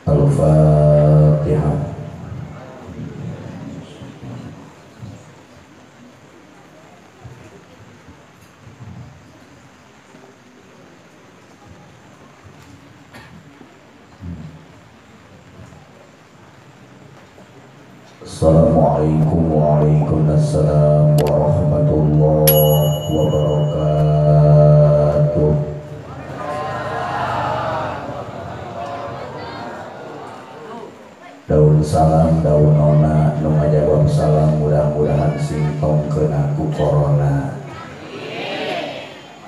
Al-Fatihah. Assalamualaikum waalaikumsalam warahmatullahi wabarakatuh. Daun salam daun nona nu ngajawab salam mudah-mudahan sing tong kena ku corona.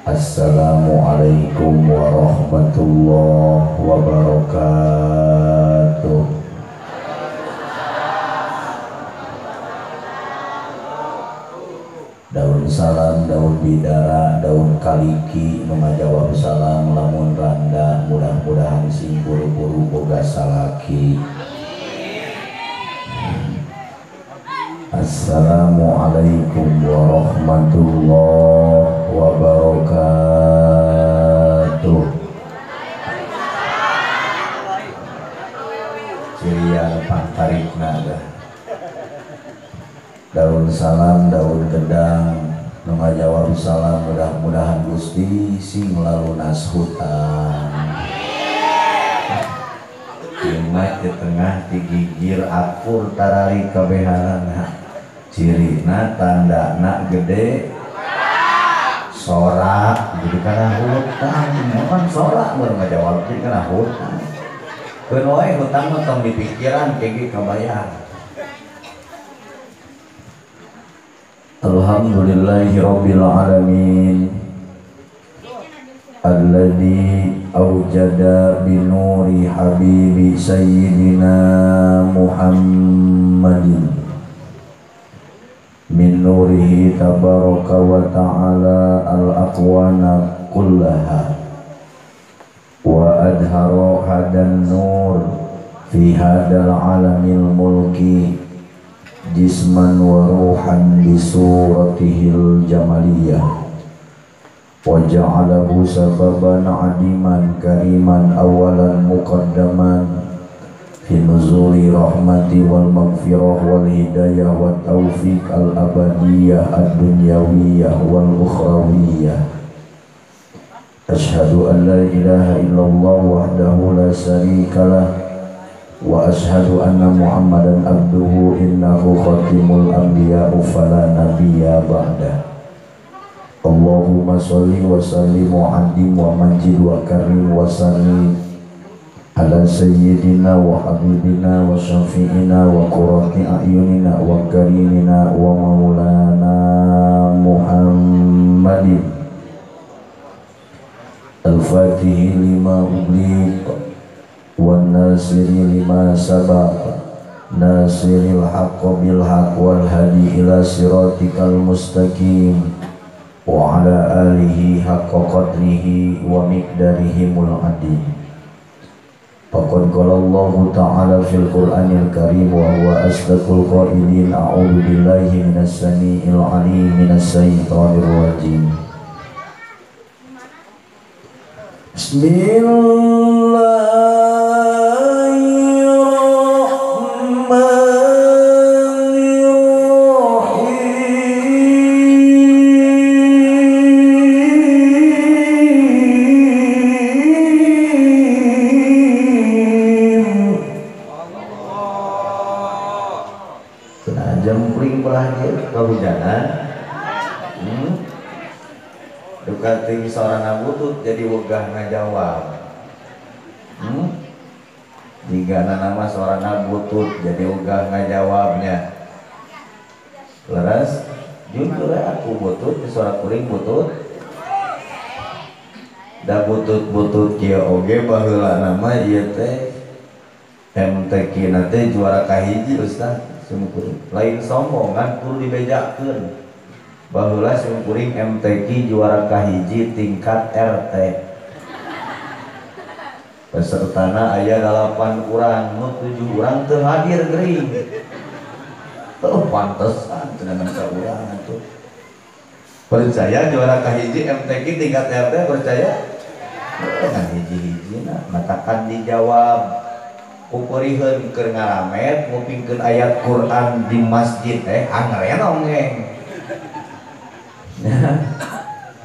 Assalamualaikum warahmatullahi wabarakatuh. Daun salam daun bidara daun kaliki nu ngajawab salam lamun randa mudah-mudahan sing buru-buru boga salaki. Assalamualaikum warahmatullahi wabarakatuh. Cirian pangtarikna dah. Daun salam daun gedang nu ngajawab salam mudah-mudahan Gusti sing lalunas hutang. Ieu di tengah digigir akur tarari kabehanana. Cirina tandana gede sorak jadi kana hutang, bukan sorak mun ngajawab jadi kana hutang. Keun wae hutang mah tong dipikiran kege kabayar. Alhamdulillahirabbil alamin alladzi awjada binuri habibi sayyidina Muhammadin min nurihi tabaraka wa ta'ala al-aqwana kullaha wa adhara hadan nur fi hadal alamil mulki jisman wa ruhan bi suratihil jamaliyah wa ja'alahu sababan adiman kariman awalan muqaddaman fi nuzuli rahmati wal maghfirah wal hidayah wat taufiq al abadiyah ad dunyawiyah wal ukhrawiyah. Ashhadu an la ilaha illallah wahdahu la syarika lah wa ashhadu anna muhammadan abduhu innahu khatimul anbiya fala nabiyya ba'dah. Allahumma sholli wa sallim wa adim wa majid wa karim wa sallim ala sayyidina wa habibina wa syafi'ina wa qurrati a'yunina wa karimina wa maulana Muhammadin al-fatihi lima ugliq wan nasiri lima sabaq nasiril haqq bil haqq wal hadi ila siratikal mustaqim wa ala alihi haqqa qadrihi wa miqdarihimul adim. Faqad qala Allahu ta'ala fil Qur'anil Karim wa huwa asdaqul qailin. A'udzu billahi minas samiil alim minas syaithanir rajim. Bismillahirrahmanirrahim. Kena jempling belah dia kehujanan. Duka ting sorana butut jadi wegah ngajawab. Jika nama sorana butut jadi wegah ngajawabnya. Leres, jujur aku butut, suara kuring butut. Da butut-butut kieu oge baheula nama ieu teh MTQ na teh juara kahiji ustaz simkuring. Lain sombong kan kudu dibejakeun. Baheula simkuring MTQ juara kahiji tingkat RT. Pesertana aya 8 urang, nu 7 urang teu hadir gering. Teu pantesan cenah saurang atuh. Percaya juara kahiji MTQ tingkat RT percaya? Dengan hiji-hijina matakan dijawab. Kuperiheun keur ngalamet ngupingkeun ayat Quran di masjid teh angren ongeng.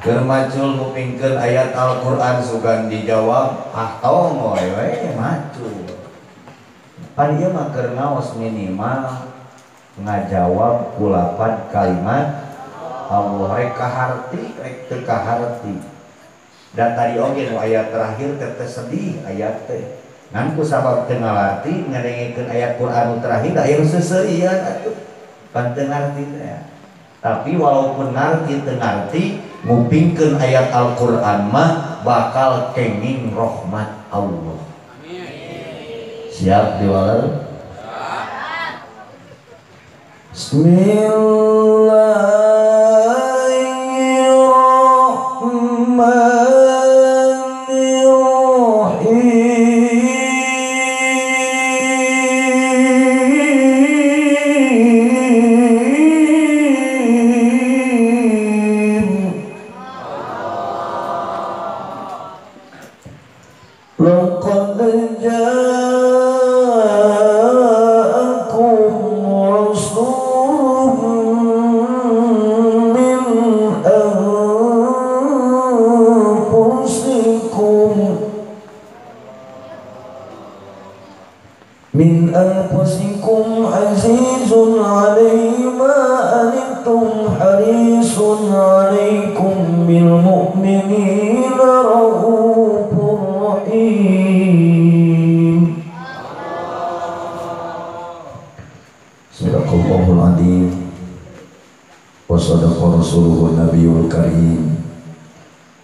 Keur macul ngupingkeun ayat Al-Qur'an sugan dijawab ah tong we macul. Pan ieu mah keur ngaos minimal ngajawab kulapan kalimat Allah rek kaharti rek teu kaharti. Dan tadi oge nu ayat terakhir teh sedih ayat teh. Ngan ku sabab teu ngalarti ngadengkeun ayat Quran terakhir da aya nu seseuian atuh pan teu ngarti teh. Tapi walaupun ngarti teu ngarti ngupingkeun ayat Al-Qur'an mah bakal kenging rahmat Allah. Amin. Siap diwaler? Bismillahirrahmanirrahim. Laqad ja'akum rasulun min anfusikum azizun 'alaihi ma anittum harisun 'alaikum bil mu'minina raufur rahim. Sadaqallahul azim wa sadaqa rasuluhun nabiyul karim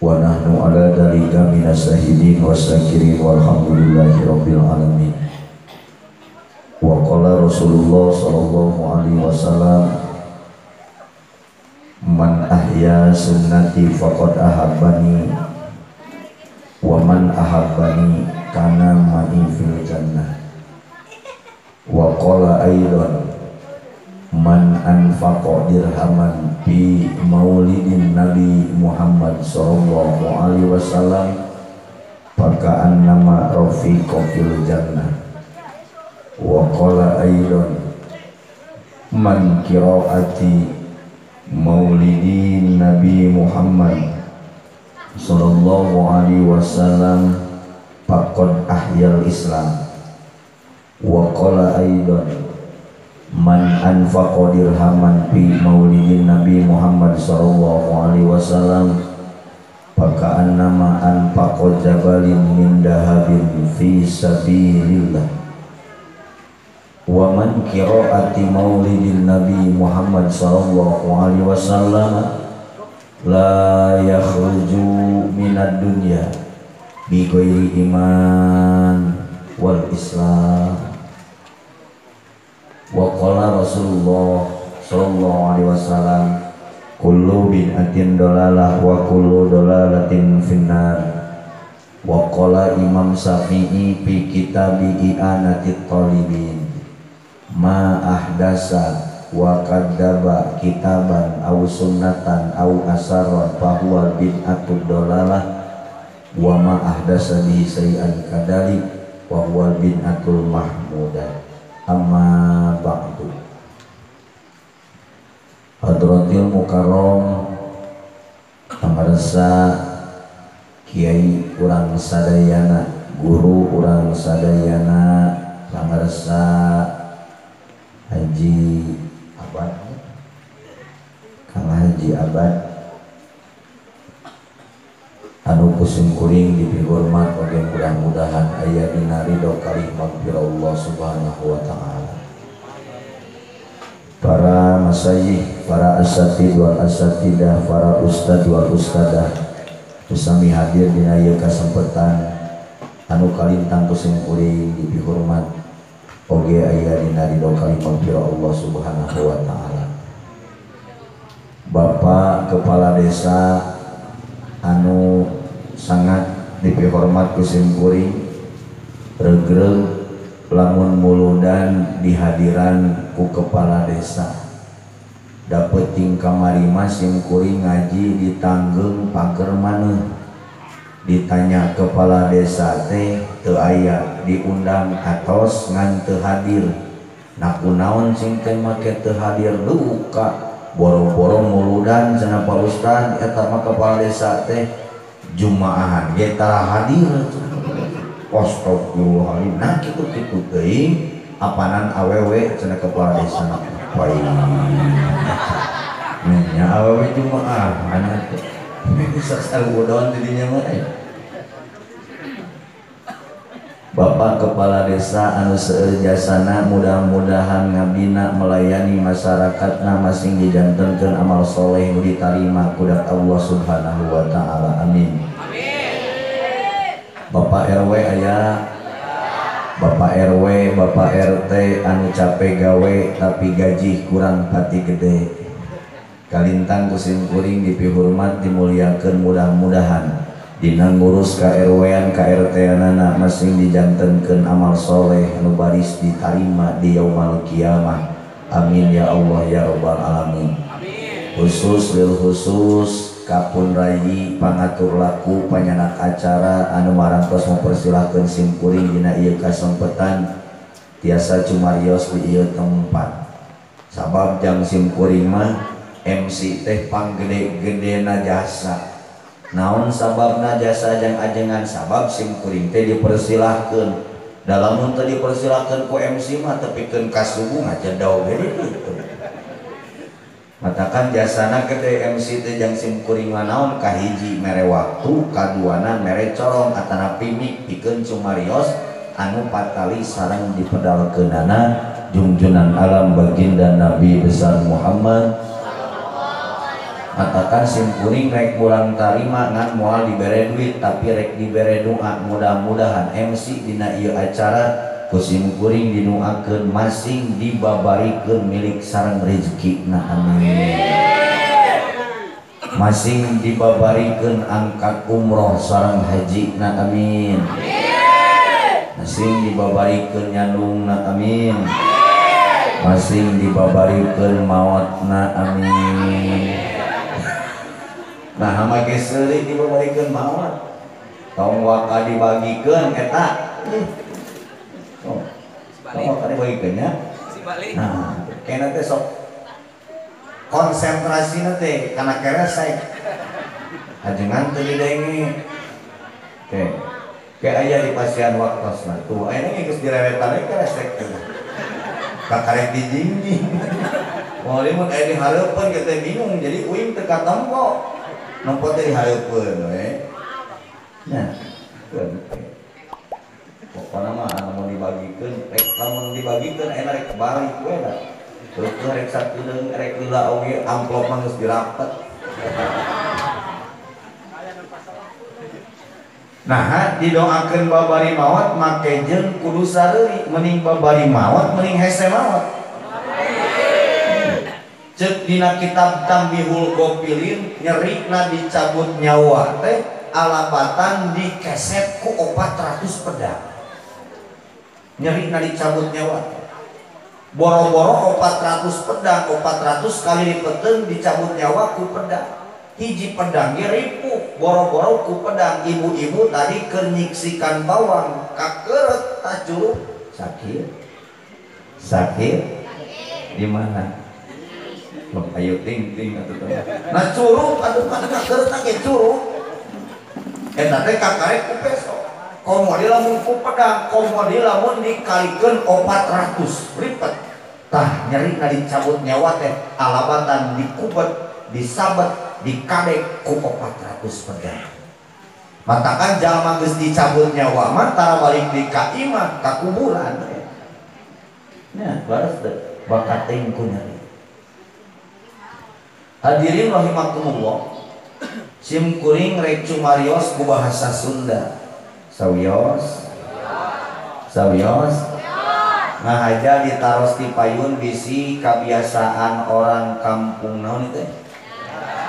wa nahnu ala dzalika minas syahidin wasyakirin walhamdulillahi rabbil alamin. Wa qala Rasulullah sallallahu alaihi wasallam man ahya sunnati faqad ahabbani wa man ahabbani kana ma'i fil jannah. Wa qala aidan man anfaqa dirhaman fi maulidin Nabi Muhammad sallallahu alaihi wasallam faka'annama rafiqa fil jannah. Wa qala aidan man qiraati maulidin Nabi Muhammad sallallahu alaihi wasallam faqad ahyal Islam. Wa qala aidan man anfaqa dirhaman fi maulidin Nabi Muhammad sallallahu alaihi wasallam faka'annama anfaqa jabalin min dahabin fi sabilillah. Wa man qiraati maulidin Nabi Muhammad sallallahu alaihi wasallam la yakhruju minad dunya bi ghairi iman wal Islam. Wa qala Rasulullah sallallahu alaihi wasallam kullu bid'atin dolalah wa kullu dolalatin finnar. Wa qala Imam Syafi'i fi kitabi I'anatit Talibin ma ahdasa wa kadzdzaba kitaban aw sunnatan aw asaran fa huwa bid'atud dolalah wa ma ahdasa bihi syai'an kadzalik wa huwa bid'atul mahmudah. Amma ba'du. Hadratil Mukarram pangarsa kiai urang sadayana, guru urang sadayana, pangarsa Haji Abad, Kang Haji Abad anu kusim kuring dipihormat oge mudah-mudahan aya dina ridho kalih magfirah Allah Subhanahu wa taala. Para masayih, para asatid wal asatidah, para ustad wal ustadah sami hadir dina ieu kasempatan anu kalintang kusim kuring dipihormat oge aya dina ridho kalih magfirah Allah Subhanahu wa taala. Bapak Kepala Desa anu sangat dipihormat ku sim kuring, regreg lamun muludan dihadiran ku kepala desa. Dapeting kamari mah sim kuring ngaji di Tanggeung pager maneuh. Ditanya kepala desa teh teu aya, diundang atos ngan teu hadir. Nah kunaon sing teh make teu hadir duka boro-boro muludan cenah Pak Ustad eta mah kepala desa teh jumaahan ge tara hadir. Astagfirullahaladzim. Nah kitu-kitu teuing apanan awewe cenah kepala desa bae. Nya awewe jumaahan teh bisa sarudon didinya mah. Bapak Kepala Desa anu seueur jasana mudah-mudahan ngabina melayani masyarakatna masing dijantenkeun amal soleh nu ditarima ku Allah Subhanahu wa taala. Amin. Amin. Bapak RW aya, Bapak RW, Bapak RT anu capek gawe tapi gaji kurang pati gede. Kalintang ku sim kuring dipihormat dimuliakeun mudah-mudahan dina ngurus ka RW-an ka RT-anana masing dijantenkeun amal soleh anu baris ditarima di yaumal kiamah. Amin ya Allah ya rabbal alamin. Amin. Khusus lil khusus kapun rayi pangatur laku panyanak acara anu marantos mempersilahkeun sim kuring dina ieu kasempetan tiasa cumarios di ieu tempat. Sabab jang sim kuring mah MC teh panggede-gedena jasa. Naon sababna jasa jang ajengan sabab sim kuring teh dipersilahkeun. Da lamun teu dipersilahkeun ku MC mah tepikeun ka subuh ngajedog ge ditu. Matakan jasana gede MC teh jang sim kuring mah naon kahiji mere waktu, kaduana mere corong atanapi mik pikeun cumarios anu patali sareng dipedalkeunana jungjunan alam baginda Nabi besar Muhammad. Katakan sim kuring rek bulan tarima ngan moal dibere duit tapi rek dibere doa. Mudah-mudahan MC dina ieu acara ku sim kuring didoakeun masing dibabarikeun milik sareng rezekina. Amin. Masing dibabarikeun angkat umroh sareng hajina. Amin. Masing dibabarikeun nyandungna. Amin. Masing dibabarikeun maotna. Amin. Nah hama ge seuri dibabarikeun maot. Tong waka dibagikeun eta. Tong waka dibagikeun nya. Nah, kena teh sok konsentrasina teh kana keresek. Ajengan teu didenge. Oke. Ke aya di pasian waktosna. Tuh ayeuna geus direretan we keresek teh. Kakarek dijingjing. Moal mun aya di hareupeun ge teh bingung jadi uing teu katempo. Nempo teh dihareupeun we. Nya. Pokona mah anu dibagikeun rek lamun dibagikeun ayeuna rek balik we da. Terus rek sakedeung rek heula oge amplop mah geus dirapet. Nah, didoakeun babari maot make jeung kudu sareuri, mending babari maot mending hese maot. Cek dina kitab Tambihul Gofilin nyerikna dicabut nyawa teh alabatan dikeset ku 400 pedang. Nyerikna dicabut nyawa boro-boro 400 pedang, 400 kali dipeteung dicabut nyawa ku pedang. Hiji pedang ge ripuh, boro-boro ku pedang. Ibu-ibu tadi keur nyiksikan bawang kakeureut tacuruk sakit. Sakit di mana? Ayo ting ting atuh teh. Nah curug atuh kan kakeureut ge curug. Eta teh kakarek ku peso. Komo di lamun ku pedang, komo di lamun dikalikeun 400 lipet. Tah nyerina dicabut nyawa teh alabatan dikubet, disabet, dikadek ku 400 pedang. Matakan jalma geus dicabut nyawa mah tara balik di ka imah, ka kuburan. Nya baras teh bakating ku nyeri. Hadirin rahimakumullah. Sim kuring rek cumarios ku bahasa Sunda. Sawios. Sawios. Ngahaja ditaros di payun bisi kebiasaan orang kampung naon itu?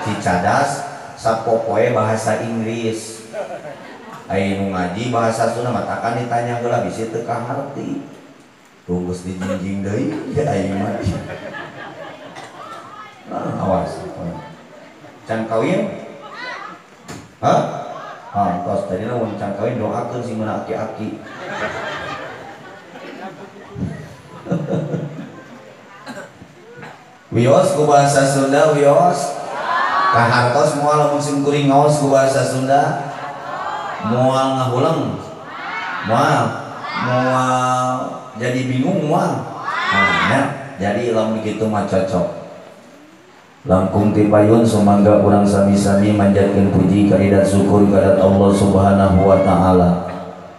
Cicadas sapopoe bahasa Inggris. Aya nu ngaji bahasa Sunda matakan ditanya heula bisi teu kaharti. Tunggus dijingjing deui ya aing mah. Nah, awas. Can kawin? Hah? Tos tadi lamun can kawin doakeun sing meunang aki-aki. Wios ku bahasa Sunda wios. Kahartos moal lamun sim kuring ngaos ku bahasa Sunda. Moal ngahuleng. Moal. Moal jadi bingung moal. Nah, ya. Jadi lamun kitu mah cocok. Langkung tipayun sumangga urang sami-sami manjatkeun puji kadidat syukur kadat Allah Subhanahu wa taala.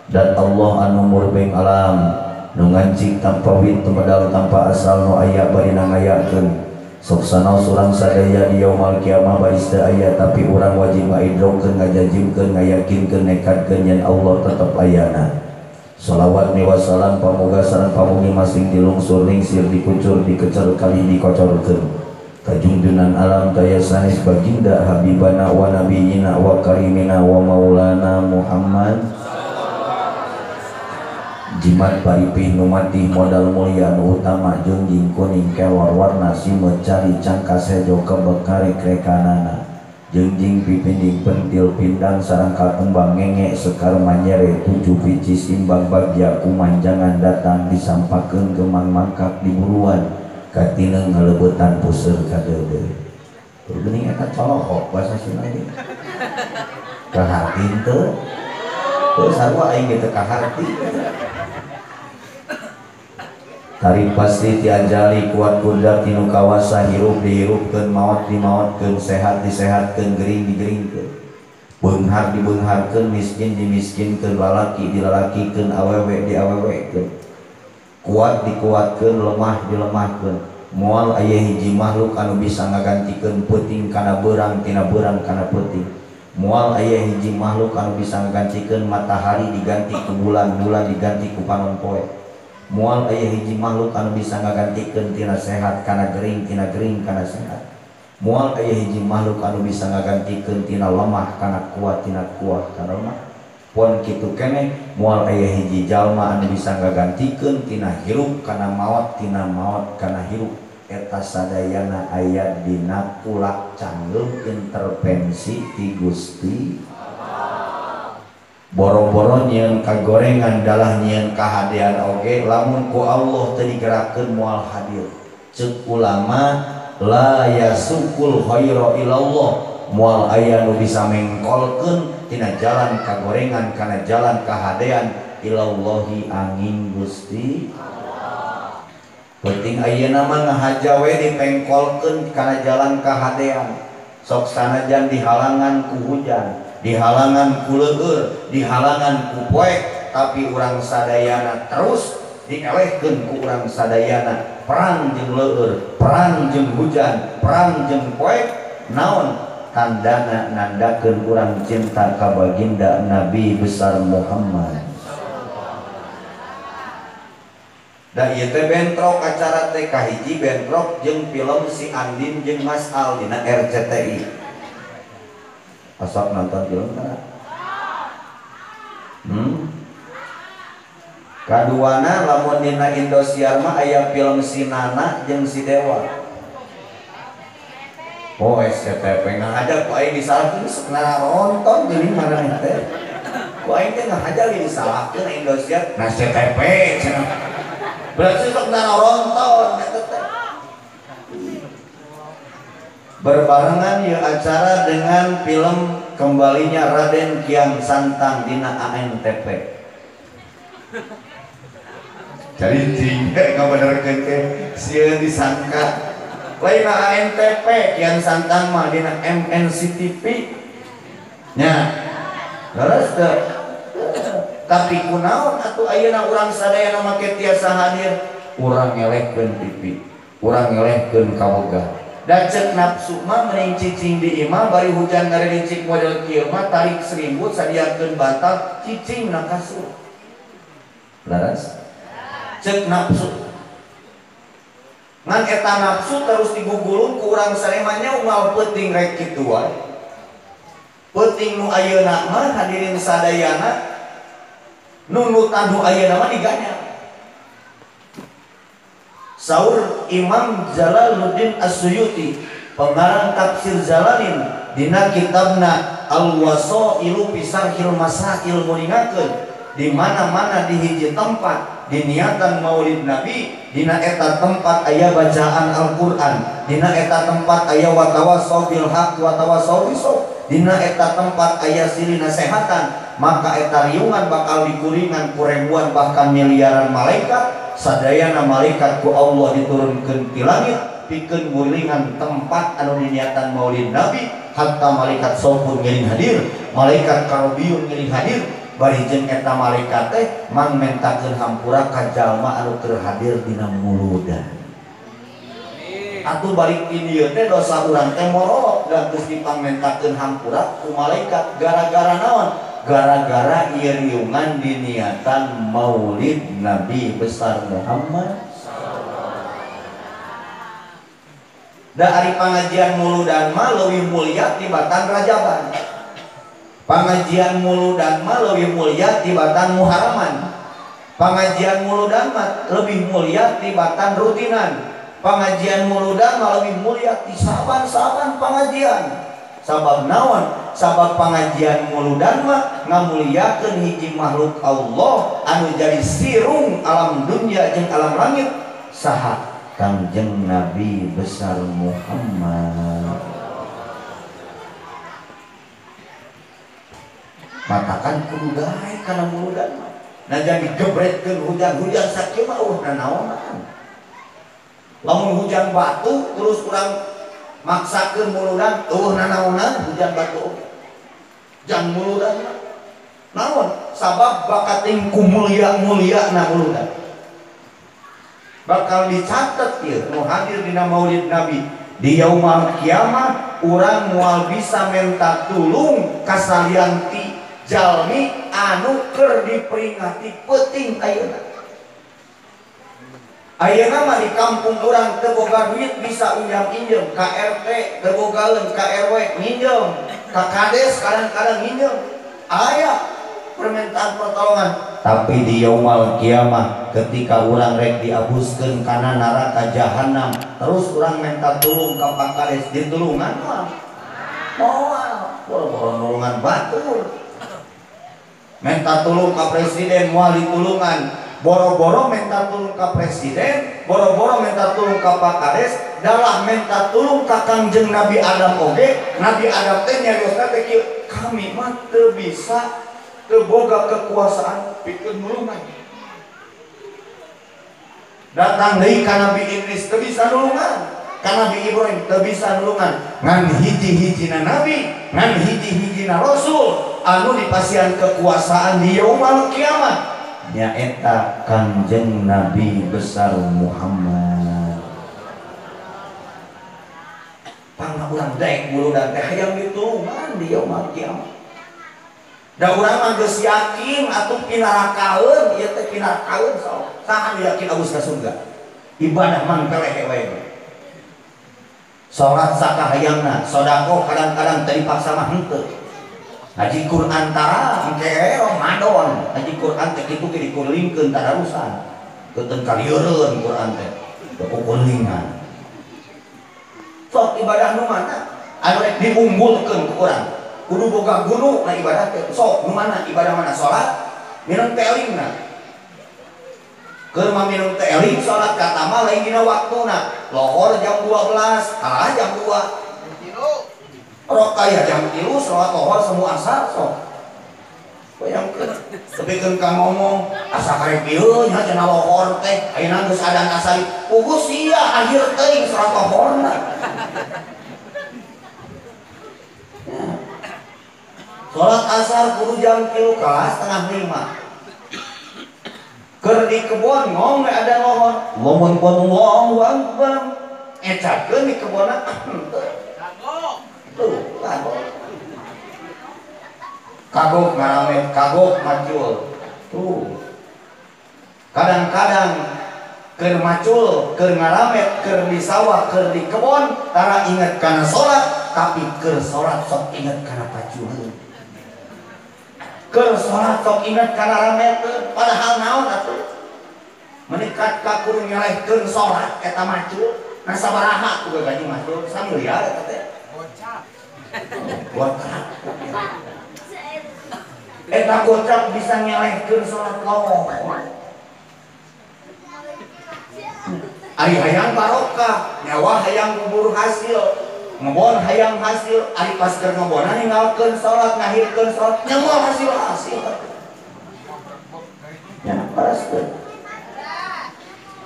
Dan Allah anu murbeng alam, nu ngancik tanpa wit tumedal tanpa asal nu aya bari nangayakeun. Sok sanaos urang sadaya di yaumul kiamah baris teu aya tapi urang wajib ngaidrokeun ngajajimkeun ngayakinkeun nekadkeun yen Allah tetep ayana. Salawat ni wassalam pamuga sareng pamugi masing dilungsur lingsir dikucur dikecer kali dikocorkeun. Kajungjunan alam kaya sanes baginda habibana wa nabiyina wa karimina wa maulana Muhammad. Jimat paripih numatih modal mulia nu utama jungjing kuning kelor warna simeut cari cangkas hejo kebek karek rekanana. Jengjing pipinding pentil pindang sareng katumbang ngenge sekar manyere tujuh picis imbang bagya kumanjangan datang disampakeun gemang mangkak di buruan. Katineng ngalebetan puseur kadeudeuh. Geuning eta colohok bahasa Sunda ge. Kaharti teu? Teu sarua aing ge teu kaharti. Tarif pasti ti ajali kuat kudrat tinu kawasa hirup dihirupkeun maot dimaotkeun sehat disehatkeun gering digeringkeun. Beunghar dibeungharkeun miskin dimiskinkeun lalaki dilalakikeun awewe diawewekeun. Kuat dikuatkeun lemah dilemahkeun. Moal aya hiji makhluk anu bisa ngagantikeun peuting kana beurang tina beurang kana peuting. Moal aya hiji makhluk anu bisa ngagantikeun matahari diganti ku bulan, bulan diganti ku panon poe. Moal aya hiji makhluk anu bisa ngagantikeun tina sehat kana gering, tina gering kana sehat. Moal aya hiji makhluk anu bisa ngagantikeun tina lemah kana kuat, tina kuat kana lemah. Pon kitu keneh moal aya hiji jalma anu bisa ngagantikeun tina hirup kana maot, tina maot kana hirup. Eta sadayana aya dina kulak canggeum intervensi ti Gusti. Boro-boro nyieun kagorengan dalah nyieun kahadean oge lamun ku Allah teu digerakkeun moal hadir. Ceuk ulama la yasukul khaira ilallah, moal aya nu bisa mengkolkeun tina jalan kagorengan kana jalan kahadean ilallahi angin Gusti. Penting ayeuna mah ngahaja we dipengkolkeun kana jalan kahadean. Sok sanajan dihalangan ku hujan, dihalangan ku leueur, dihalangan ku poek, tapi urang sadayana terus dielehkeun ku urang sadayana. Perang jeung leueur, perang jeung hujan, perang jeung poek, naon tandana nandakeun urang cinta ka baginda Nabi besar Muhammad. Da ieu teh bentrok acara teh kahiji bentrok jeung film si Andin jeung Mas Al dina RCTI. Asap nonton film kana? Kaduana lamun dina Indosiar mah aya film si Nana jeung si Dewa. Oh SCTV ngahaja ku aing disalahkeun sok nonton geuning mana teh. Ku aing teh ngahaja disalahkeun Indosiar. Nah SCTV cenah. Berarti sok nonton eta teh. Berbarengan ya acara dengan film Kembalinya Raden Kian Santang dina ANTP. Jadi jingga ngabenerkeun teh sieun disangka lain ANTP Kian Santang mah dina MNCTV nya. Leres teu? Tapi kunaon atuh ayeuna urang sadayana make tiasa hadir, urang ngelehkeun TV, urang ngelehkeun kaboga. Da ceuk nafsu mah mending cicing di imah bari hujan ngarelincik model kieu mah tarik selimut sadiakeun bantal cicing na kasur. Leres? Ceuk nafsu. Ngan eta nafsu terus digugulung ku urang saremanya unggal peuting rek kitu wae. Peuting nu ayeuna mah hadirin sadayana nunutan nu ayeuna mah diganyar. Saur Imam Jalaluddin As-Suyuti pengarang tafsir Jalalin dina kitabna Al-Wasailu fi Syarhil Masail muningakeun di mana-mana di hiji tempat diniatan Maulid Nabi, dina eta tempat aya bacaan Al-Qur'an, dina eta tempat aya watawasau bil haq watawasau bisawab, dina eta tempat aya silih nasehatan, maka eta riungan bakal dikuringan ku ribuan bahkan miliaran malaikat. Sadayana malaikat ku Allah diturunkeun ti langit pikeun gulingan tempat anu diniatan Maulid Nabi, hatta malaikat sopun ngiring hadir, malaikat karobiyun ngiring hadir, bari jeung eta malaikat teh mang mentakeun hampura ka jalma anu keur hadir dina muludan. Atuh balik di dieu teh dosa urang teh morolok da geus dipangmentakeun hampura ku malaikat gara-gara naon? Gara-gara ieu riungan diniatan Maulid Nabi besar Muhammad. Da ari pangajian muludan mah leuwih mulia tibatan Rajaban. Pangajian muludan mah leuwih mulia tibatan Muharraman. Pangajian muludan mah lebih mulia tibatan rutinan. Pangajian muludan mah lebih mulia ti saban-saban pangajian. Sabab naon? Sabab pangajian muludan mah ngamuliakeun hiji makhluk Allah anu jadi sirung alam dunia jeung alam langit, saha? Kangjeng Nabi besar Muhammad. Matakan kudu daek kana muludan mah. Nah jadi gebretkeun hujan-hujan sakieu mah eueuh nanaonan. Lamun hujan batu terus urang maksakeun muludan eueuh nanaonan hujan batu oge. Jang muludan mah naon? Sabab bakating ku mulia-muliana muludan. Bakal dicatat ieu nu hadir dina Maulid Nabi di yaumal kiamah urang moal bisa menta tulung kasalian ti jalmi anu keur diperingati peuting ayeuna. Ayeuna mah di kampung urang teu boga duit bisa unjam-injem ka RT teu bogaeun, ka RW nginjem, ka kades kadang-kadang nginjem. Aya permintaan pertolongan, tapi di yaumal kiamah ketika urang rek diabuskeun kana neraka jahanam terus urang minta tulung ka Pak Kades ditulungan moal moal boro-boro nulungan batur. Minta tulung ka presiden moal ditulungan, boro-boro minta tulung ka presiden, boro-boro minta tulung ka Pak Kades, dalah minta tulung ka Kangjeng Nabi Adam oge. Nabi Adam teh nyariosna teh kieu, kami mah teu bisa teu boga kekuasaan pikeun nulungan. Datang deui ka Nabi Idris teu bisa nulungan, ka Nabi Ibrahim teu bisa nulungan, ngan hiji-hijina nabi, ngan hiji-hijina rasul anu dipasihan kekuasaan di yaumul kiamat nyaeta Kangjeng Nabi besar Muhammad. Pangna urang daek muludan teh hayang ditulungan di yaumul kiamat. Da urang mah geus yakin atuh pinarakaeun ieu teh pinarakaeun sok. Saha nu yakin abus ka surga? Ibadah mah peleh wae. Salat sakahayangna, sedekah kadang-kadang teu dipaksa mah henteu. Ngaji Quran tara engke Ramadan, ngaji Quran teh kitu ge dikulingkeun tadarusan. Keuten kalieureun Quran teh, teu kukulingan. Sok ibadah nu mana anu rek diunggulkeun ku urang? Kudu boga guru na ibadah teh. Sok nu mana ibadah mana salat minum teh elingna. Keur mah minum teh eling salat katama lain dina waktuna. Lohor jam 12, kalah jam 2. Rokaya jam 3 salat lohor semua asar sok. Bayangkeun tepikeun ka ngomong asa karek ieu nya cenah lohor teh ayeuna geus adan asar. Puguh sia akhir teuing salat lohorna. Salat asar kudu jam 3 kalah 4:30. Keur di kebon ngomong ada lohor. Lamun pun Allahu Akbar. Ecakeun di kebonna henteu. Tuh, kagok. Kagok ngaramet, kagok macul. Tuh. Kadang-kadang keur macul, keur ngaramet, keur di sawah, keur di kebon, tara inget kana salat, tapi keur salat sok inget kana paculeun. Keur salat sok inget kana rameteun, padahal naon atuh? Meningkat ka kudu nyelehkeun salat eta macul, nah sabaraha ku gaji macul samiliar eta teh. Gocap. Gocap. Eta gocap bisa nyelehkeun salat lohor. Ari hayang barokah, nyawa hayang kubur hasil, ngebon hayang hasil, ari pas keur ngebonan ninggalkeun salat, ngahirkeun salat, nyawa hasil-hasil. Nya paraskeun.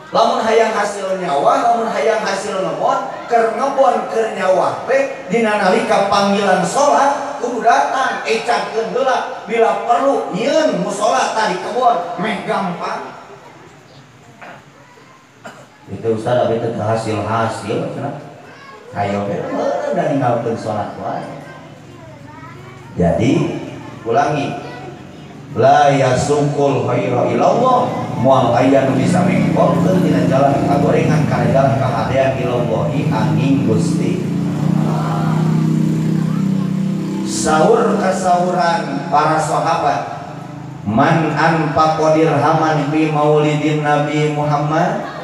Lamun hayang hasil nyawa, lamun hayang hasil ngebon, keur ngebon keur nyawa teh dina nalika panggilan salat kudu datang, ecangkeun heula, bila perlu nyieun musala tadi kebon, meh gampang. Itu Ustaz abi teh hasil-hasil cenah. Hayo we da ninggalkeun salat wae. Jadi ulangi, la yasukul khaira ilallah, moal aya nu bisa mengkolkeun dina jalan kagorengan kana jalan kahadean ilallahi angin Gusti. Saur kasauran para sahabat, man anfaqa dirhaman fi maulidin Nabi Muhammad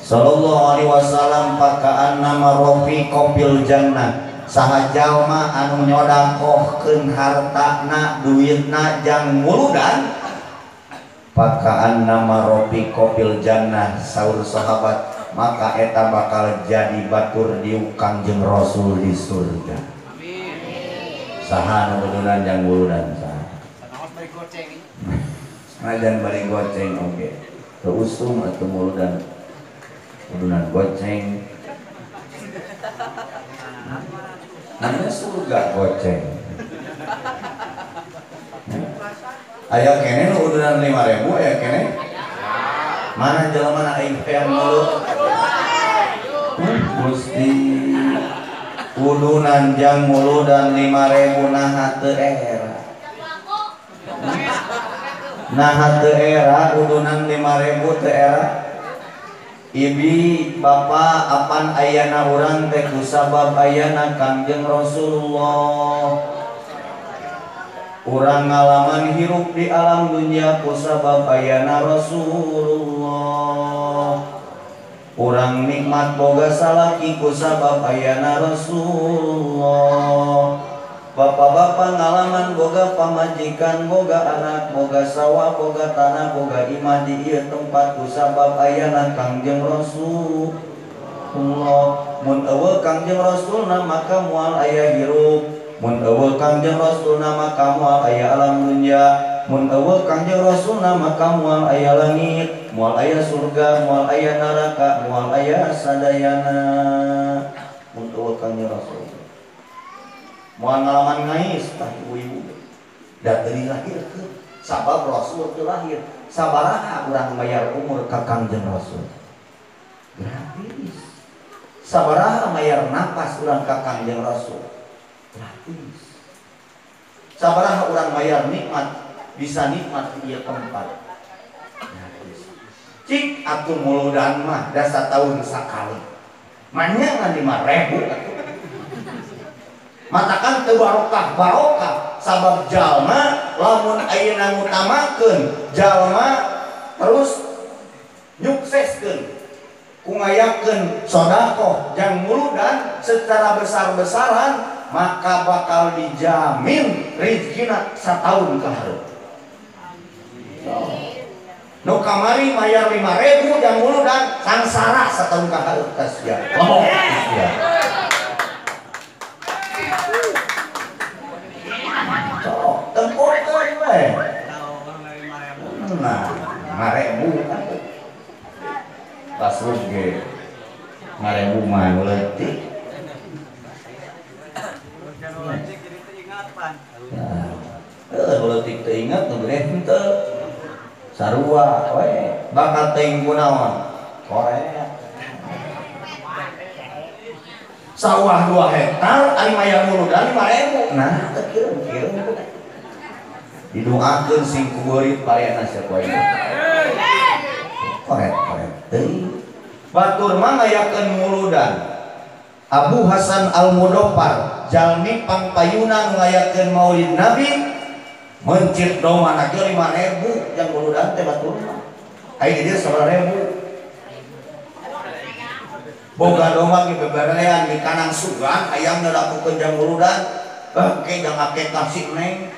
sallallahu alaihi wasallam pakaan nama rafiqo fil jannah. Saha jalma anu nyodakohkeun hartana duitna jang muludan pakaan nama rafiqo fil jannah, saur sahabat maka eta bakal jadi batur diuk Kangjeng Rasul di surga. Amin. Saha nu udunan jang muludan saha? Sanaos bari goceng. Sanajan bari goceng oge. Teu usum atuh muludan. Udunan goceng. Namanya surga goceng. Aya kene nu udunan 5.000 aya kene. Mana jelema na aing hayang mulut. Gusti udunan jang muludan 5.000 naha teu era. Naha teu era udunan 5.000 teu era. Ibi bapak apan ayana urang teh kusabab ayana Kangjeng Rasulullah. Urang ngalaman hirup di alam dunia kusabab ayana Rasulullah. Urang nikmat boga salaki kusabab ayana Rasulullah. Bapak-bapak ngalaman boga pamajikan, boga anak, boga sawah, boga tanah, boga imah di ieu tempat kusabab ayana Kangjeng Rasulullah. Mun eueuh Kangjeng Rasulna maka moal aya hirup. Mun eueuh Kangjeng Rasulna maka moal aya alam dunya. Mun eueuh Kangjeng Rasulna maka moal aya langit, moal aya surga, moal aya neraka, moal aya sadayana. Mun eueuh Kangjeng Rasul moal ngalaman ngais tah ibu-ibu da teu dilahirkeun sabab Rasul teu lahir. Sabaraha urang mayar umur ka Kangjeng Rasul? Gratis. Sabaraha mayar napas urang ka Kangjeng Rasul? Gratis. Sabaraha urang mayar nikmat bisa nikmat di ieu tempat? Gratis. Cik atuh muludan mah da sataun sakali. Manya ngan 5.000 atuh. Matakan teu barokah barokah sabab jalma lamun ayeuna ngutamakeun jalma terus nyukseskeun ku ngayakeun sedekah jang muludan secara besar-besaran maka bakal dijamin rezekina sataun ka hareup. Nu kamari mayar 5.000 jang muludan sangsara sataun ka hareup sia. Lemok sia. Tempokeun we. Nah, 5.000 pas ruge. 5.000 mah leutik. Heuh, leutik teu ingat nu gede henteu. Sarua we, bakal teuing kunaon? Korea. Sawah 2 hektar ari mayar muludan 5.000. Nah, teu kieu-kieu. Didoakeun sing kubeurit pareana sia ku aing. Koret-koret teuing. Batur mah ngayakeun muludan. Abu Hasan Al-Mudofar jalmi pangpayuna nu ngayakeun Maulid Nabi mencit domana ge 5.000 jang muludan teh batur mah. Ai di dieu 1.000. Boga domba ge beberean di kanang sugan hayang ngalakukeun jang muludan bangke jang akeh kasih neng.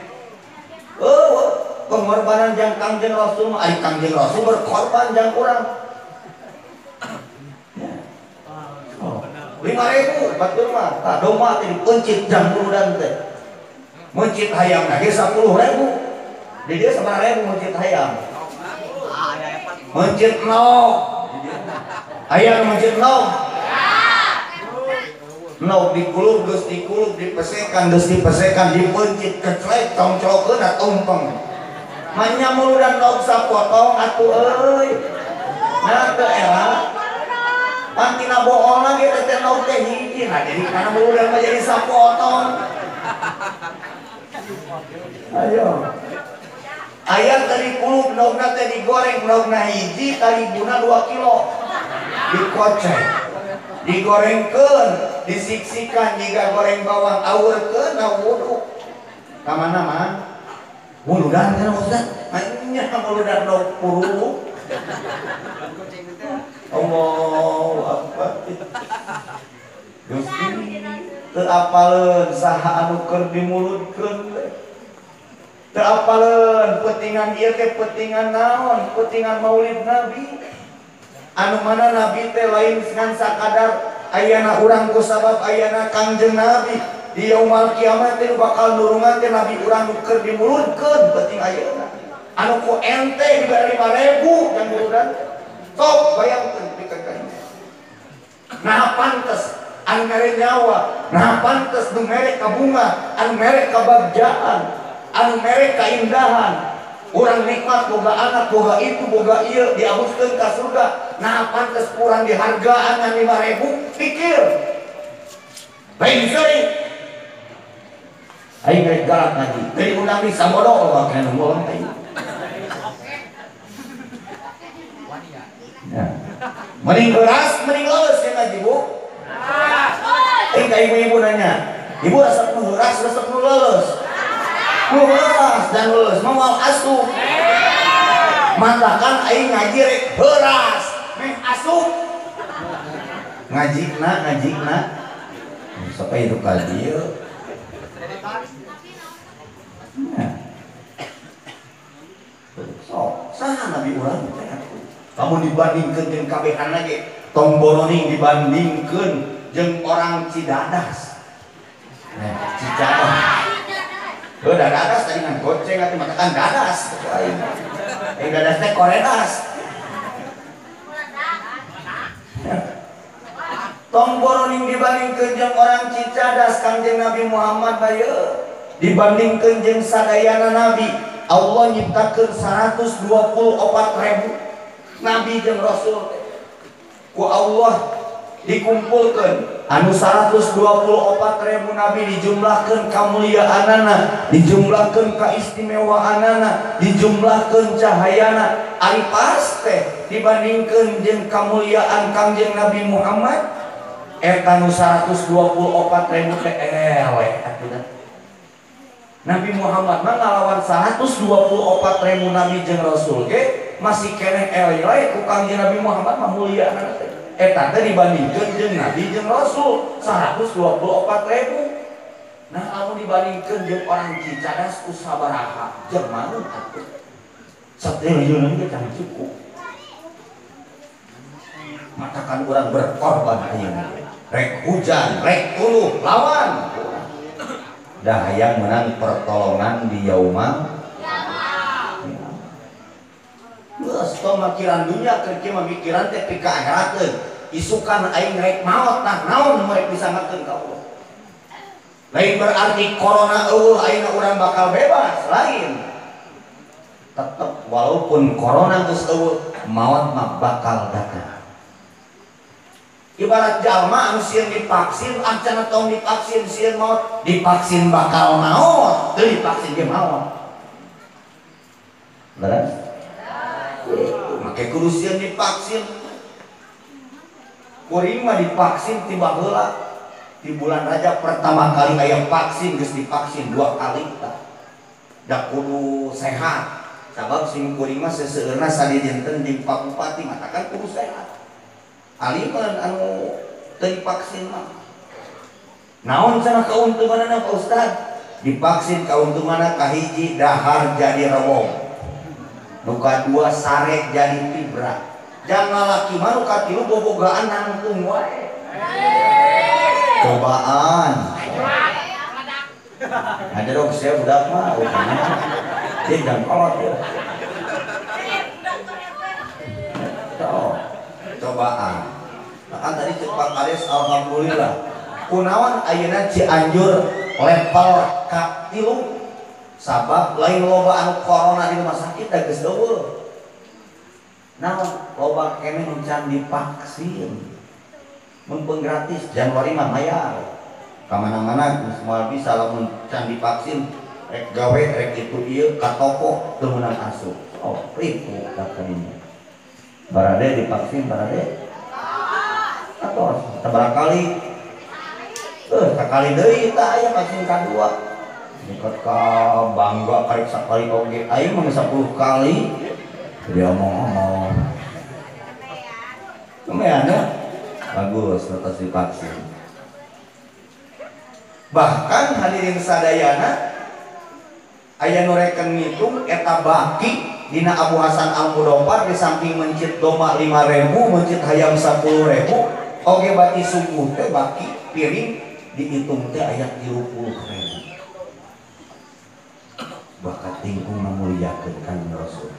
Oh, pengorbanan jang Kangjeng Rasul mah ari Kangjeng Rasul berkorban jang urang. Oh, 5.000 batur mah tah domba teh dipeuncit jang muludan teh. Meuncit hayang ge 10.000. Di dieu sabaraha ribu meuncit hayang? Meuncit nog. Hayang meuncit nog. Nog dikulub geus dikulub dipesekan geus dipesekan dipeuncit keclek tongclokeun tumpeng. Manya muludan nog sapotong atuh euy. Nah teu era. Pantina bohong lagi teh nog teh hiji. Nah jadi kana muludan mah jadi sapotong. Ayo. Ayam tadi kulub nogna teh digoreng nogna hiji talibuna 2 kilo. Dikocek, digorengkeun, disiksikan jiga goreng bawang awurkeun awuduk. Ka mana mah? Muludan kan Ustaz? Nya muludan nog puruluk. Allahu Akbar. Gusti teu apaleun saha anu keur dimuludkeun teh. Teu apaleun peutingan ieu teh peutingan naon? Peutingan Maulid Nabi. Anu mana Nabi teh lain ngan sakadar ayana urang ku sabab ayana Kangjeng Nabi di yaumal kiamat teh bakal nurungan teh Nabi urang nu keur dimuludkeun peuting ayeuna. Anu ku ente dibere 5.000 jang muludan. Sok bayangkeun pikeun ka dieu. Nah pantes anu mere nyawa, nah pantes nu mere kabunga, anu mere kabagjaan, anu mere kaindahan. Urang nikmat boga anak, boga itu, boga ieu diabuskeun ka surga. Nah pantes kurang dihargaan ngan 5.000, pikir. Lain seuri. Aing rek galak ngaji. Teu diundang di sabodo loba kana ngomong aing. Ya. Mending beras, mending leuleus ya ngaji, Bu. Aing ka ibu-ibu nanya. Ibu resep nu heuras, resep nu leuleus. Heuras dan leuleus mah moal asup. Matakan aing ngaji rek heuras, meh asup. Ngajina, ngajina. Sampai itu ka dieu. Nah. Sok, saha nabi urang teh atuh. Lamun dibandingkeun jeung kabehanna ge, tong boroning dibandingkeun jeung orang Cidadas. Nah, Cidadas. Heuh, dadas tadi ngan goceng atuh matakan dadas atuh aing. Eh dadas teh koredas. Tong boroning dibandingkeun jeung orang Cicadas Kangjeng Nabi Muhammad bae. Dibandingkeun jeung sadayana nabi, Allah nyiptakeun 124.000 nabi jeung rasul teh. Ku Allah dikumpulkeun anu 124.000 nabi dijumlahkeun kamuliaanana, dijumlahkeun kaistimewaanana, dijumlahkeun cahayana. Ari pas teh dibandingkeun jeung kamuliaan Kangjeng Nabi Muhammad eta nu 124.000 teh eleh atuh. Nabi Muhammad mah ngalawan 124.000 nabi jeung rasul ge masih keneh eleh ku Kangjeng Nabi Muhammad mah muliaanana teh. Eta teh dibandingkeun jeung nabi jeung rasul 124.000. Nah, lamun dibandingkeun jeung orang Cicadas ku sabaraha jeung manut atuh. Satriliunan ge can cukup. Matakan urang berkorban ayeuna. Rek hujan, rek tuluh, lawan. Dah hayang menang pertolongan di yaumal geus tong mikiran dunya keur kieu mah mikiran teh pika akhirateun. Isukan aing rek maot tah naon nu rek disanggakeun ka Allah. Lain berarti corona eueuh ayeuna urang bakal bebas, lain. Tetep walaupun corona geus eueuh, maot mah bakal datang. Ibarat jalma anu sieun divaksin, acan tong divaksin sieun maot, divaksin bakal maot, teu divaksin ge maot. Leres? Make kudu sieun divaksin. Kuring mah divaksin ti baheula. Di bulan Rajab pertama kali aya vaksin geus divaksin 2 kali tah. Da kudu sehat. Sabab sing kuring mah seseueurna sadidinten di Pak Bupati matakan kudu sehat. Aliman anu Teu divaksin mah. Naon cenah kauntunganna Pak Ustad? Divaksin kauntunganna kahiji dahar jadi rewong. Nu kadua sare jadi fibra. Jang lalaki mah nu katilu bobogaan nangtung wae. Cobaan. Ada dong saya budak mah dia jangan kolot ya. Cobaan. Nah kan tadi cek Pak Kades alhamdulillah. Kunaon ayeuna Cianjur level ka-3 sabab lain loba anu corona di rumah sakit da geus eueuh. Naon loba keneh nu can divaksin. Mun gratis Januari mah mayar. Kamana-mana geus moal bisa lamun can divaksin rek gawe rek itu ieu ka toko teu meunang asup. Oh, ripu ka kadinya. Barade divaksin barade. Atos sabaraha kali? Sakali deui tah aya vaksin kadua. Dekat ka bangga karek sakali oge. Aing mah 10 kali. Jadi omong-omong. Lumayan ya? Bagus atas divaksin. Bahkan hadirin sadayana aya nu reken ngitung eta baki dina Abu Hasan Al-Mudofar di samping mencit domba 5.000, mencit hayam 10.000, oge baki subuh teh baki piring dihitung teh aya 30.000. Bakat tingkung memuliakeun Kanjeng Rasul.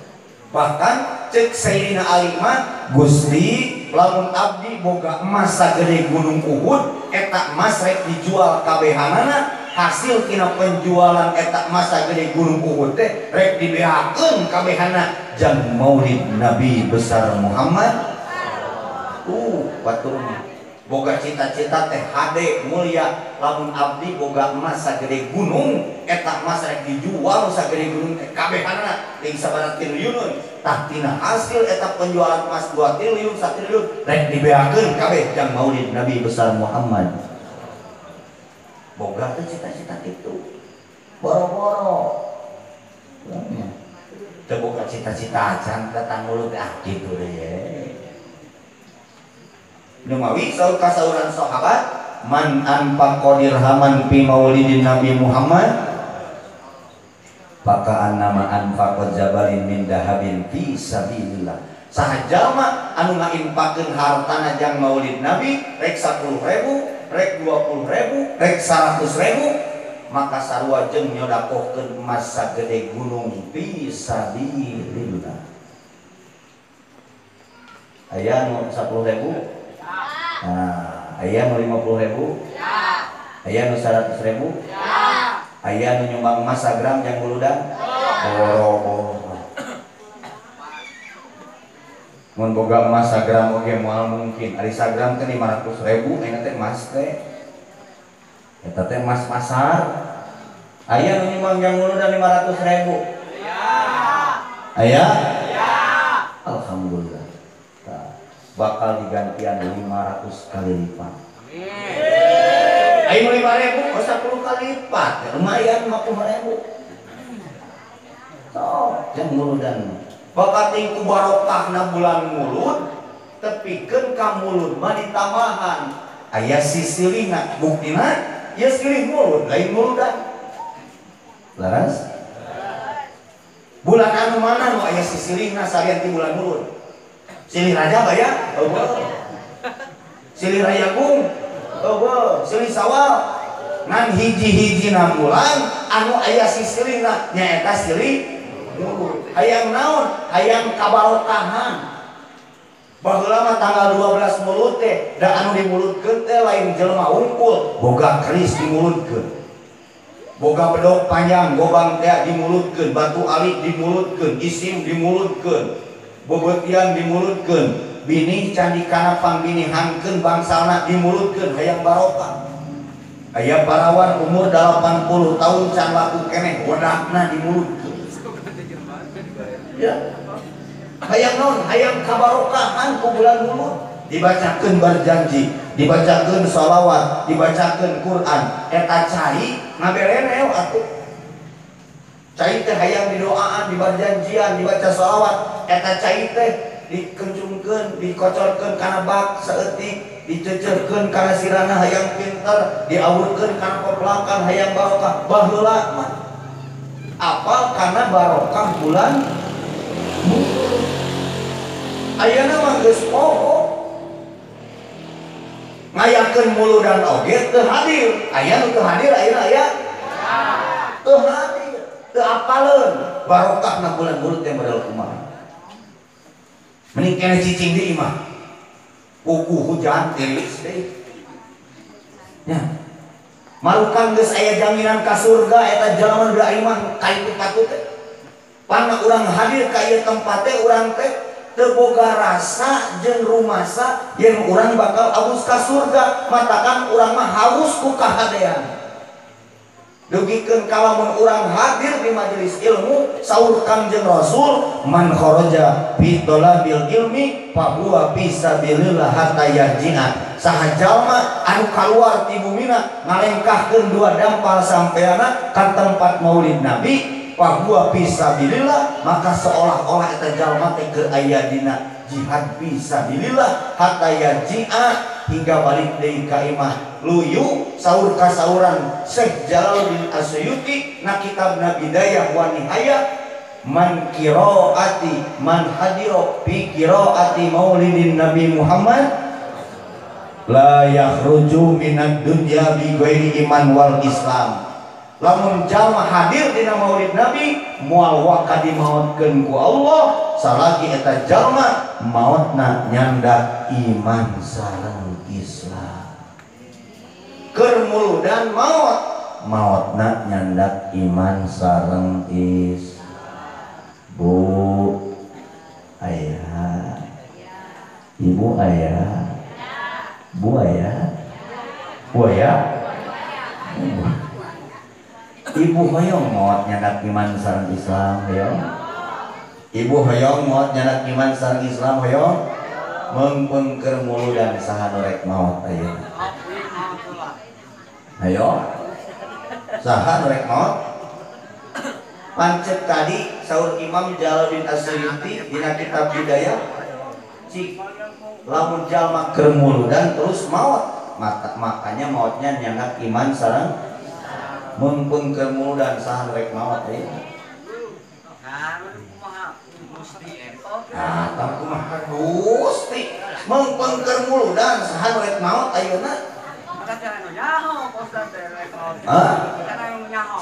Bahkan cek Sayyidina Ali mah Gusti lamun abdi boga emas sagede gunung Uhud eta emas rek dijual kabehanana hasil tina penjualan eta emas sagede gunung Uhud teh rek dibeakeun kabehana jang Maulid Nabi besar Muhammad. Batur mah boga cita-cita teh hade mulia lamun abdi boga emas sagede gunung eta emas rek dijual sagede gunung teh kabehanana ting sabaraha triliuneun tah tina hasil eta penjualan emas 2 triliun 1 triliun rek dibeakeun kabeh jang Maulid Nabi besar Muhammad. Boga teh cita-cita kitu boro-boro teu boga cita-cita acan datang mulut ah kitu deh. Numawi saur kasauran sahabat man anfaqa dirhaman fi maulidin Nabi Muhammad pakaan nama anfaqa jabalin min dahabin fi sabilillah. Saha jalma anu ngainfakeun hartana jang maulid Nabi rek 10.000, rek 20.000, rek 100.000 maka sarua jeung nyodakohkeun emas sagede gunung fi sabilillah. Aya nu 10.000? Nah, aya nu 50.000? Aya nu 100.000? Aya nu nyumbang emas sagram jang buludan? Boro-boro. Mun boga emas sagram oge moal mungkin. Ari sagram teh 500.000, ayeuna teh emas teh. Eta teh emas pasar. Aya nu nyumbang jang buludan 500.000? Aya? Alhamdulillah. Bakal digantian 500 kali lipat. Amin. Ayo 5.000, oh 10 kali lipat, ya lumayan 50.000. So, jang muludan. Bakat ku barokahna bulan mulud, tepikeun ka mulud mah ditambahan. Aya sisilina, buktina ieu silih mulud, lain muludan. Laras? Bulan anu mana nu aya sisilihna salian ti bulan mulud? Silih Rajab aya? Eueuh. Silih Rayagung? Eueuh. Silih Sawal? Ngan hiji-hijina bulan anu aya sisilihna nyaeta silih mulud. Hayang naon? Hayang kabarokahan. Baheula mah tanggal 12 mulud teh da anu dimuludkeun teh lain jelema wungkul, boga keris dimuludkeun. Boga bedog panjang gobang teh dimuludkeun, batu ali dimuludkeun, isim dimuludkeun. Bobetian dimuludkeun, binih candi kana pangbinihankeun bangsalna dimuludkeun hayang barokah. Aya parawan umur 80 tahun can laku keneh wedakna dimuludkeun. Ya. Hayang naon? Hayang kabarokahan ku bulan mulud. Dibacakeun berjanji, dibacakeun sholawat, dibacakeun Quran, eta cai ngabereneo atuh. Cai teh hayang didoaan, diberjanjian, dibaca sholawat, eta cai teh dikencungkeun dikocorkeun kana bak saeutik diceceurkeun kana sirana hayang pinter diawurkeun kana koplakan hayang barokah baheula mah apal kana barokah bulan Mulud. Ayeuna mah geus poho ngayakeun muludan oge teu hadir. Aya nu teu hadir ayeuna aya? Teu hadir, teu apaleun barokahna bulan Mulud teh model kumaha. Mending kene cicing di imah. Kuku hujan tiris deui. Nya. Marukan geus aya jaminan ka surga eta jalma nu imah ka itu patut teh. Pan urang hadir ka ieu tempat teh urang teh teu boga rasa jeung rumasa yen urang bakal abus ka surga, matakan urang mah haus ku kahadean. Dugikeun kalamun urang hadir di majelis ilmu saur Kangjeng Rasul man kharaja fi thalabil ilmi fa huwa fi sabilillah hatta yarji'a. Saha jalma anu kaluar ti bumina ngalengkahkeun dua dampal sampeana ka tempat maulid Nabi fa huwa fi sabilillah, maka seolah-olah eta jalma teh keur aya dina jihad fi sabilillah hatta yarji'a hingga balik deui ka imah. Luyu saur kasauran Syekh Jalaluddin As-Suyuti na kitabna Bidayah wa Nihayah man qiraati man hadira fi qiraati maulidin Nabi Muhammad la yakhruju minad dunya bi ghairi iman wal Islam. Lamun jalma hadir dina maulid Nabi moal waka dimaotkeun ku Allah salagi eta jalma maotna nyandak iman sareng Islam. Keur muludan maot maotna nyandak iman sareng Islam. Bu ayah, ibu ayah, bu ayah, bu ayah, ibu hoyong maot nyandak iman sareng Islam hoyong. Ibu hoyong maot nyandak iman sareng Islam hoyong. Meungpeung keur muludan saha nu rek maot ayeuna? Ayo, saha nu rek maot? Pancet tadi saur Imam Jalaluddin As-Suyuti dina kitab Bidayah cik lamun jalma keur muludan terus maot, makanya maotnya nyandak iman sareng meungpeung keur muludan saha nu rek maot ayeuna? Ah, tah kumaha Gusti meungpeung keur muludan saha nu rek maot ayeuna?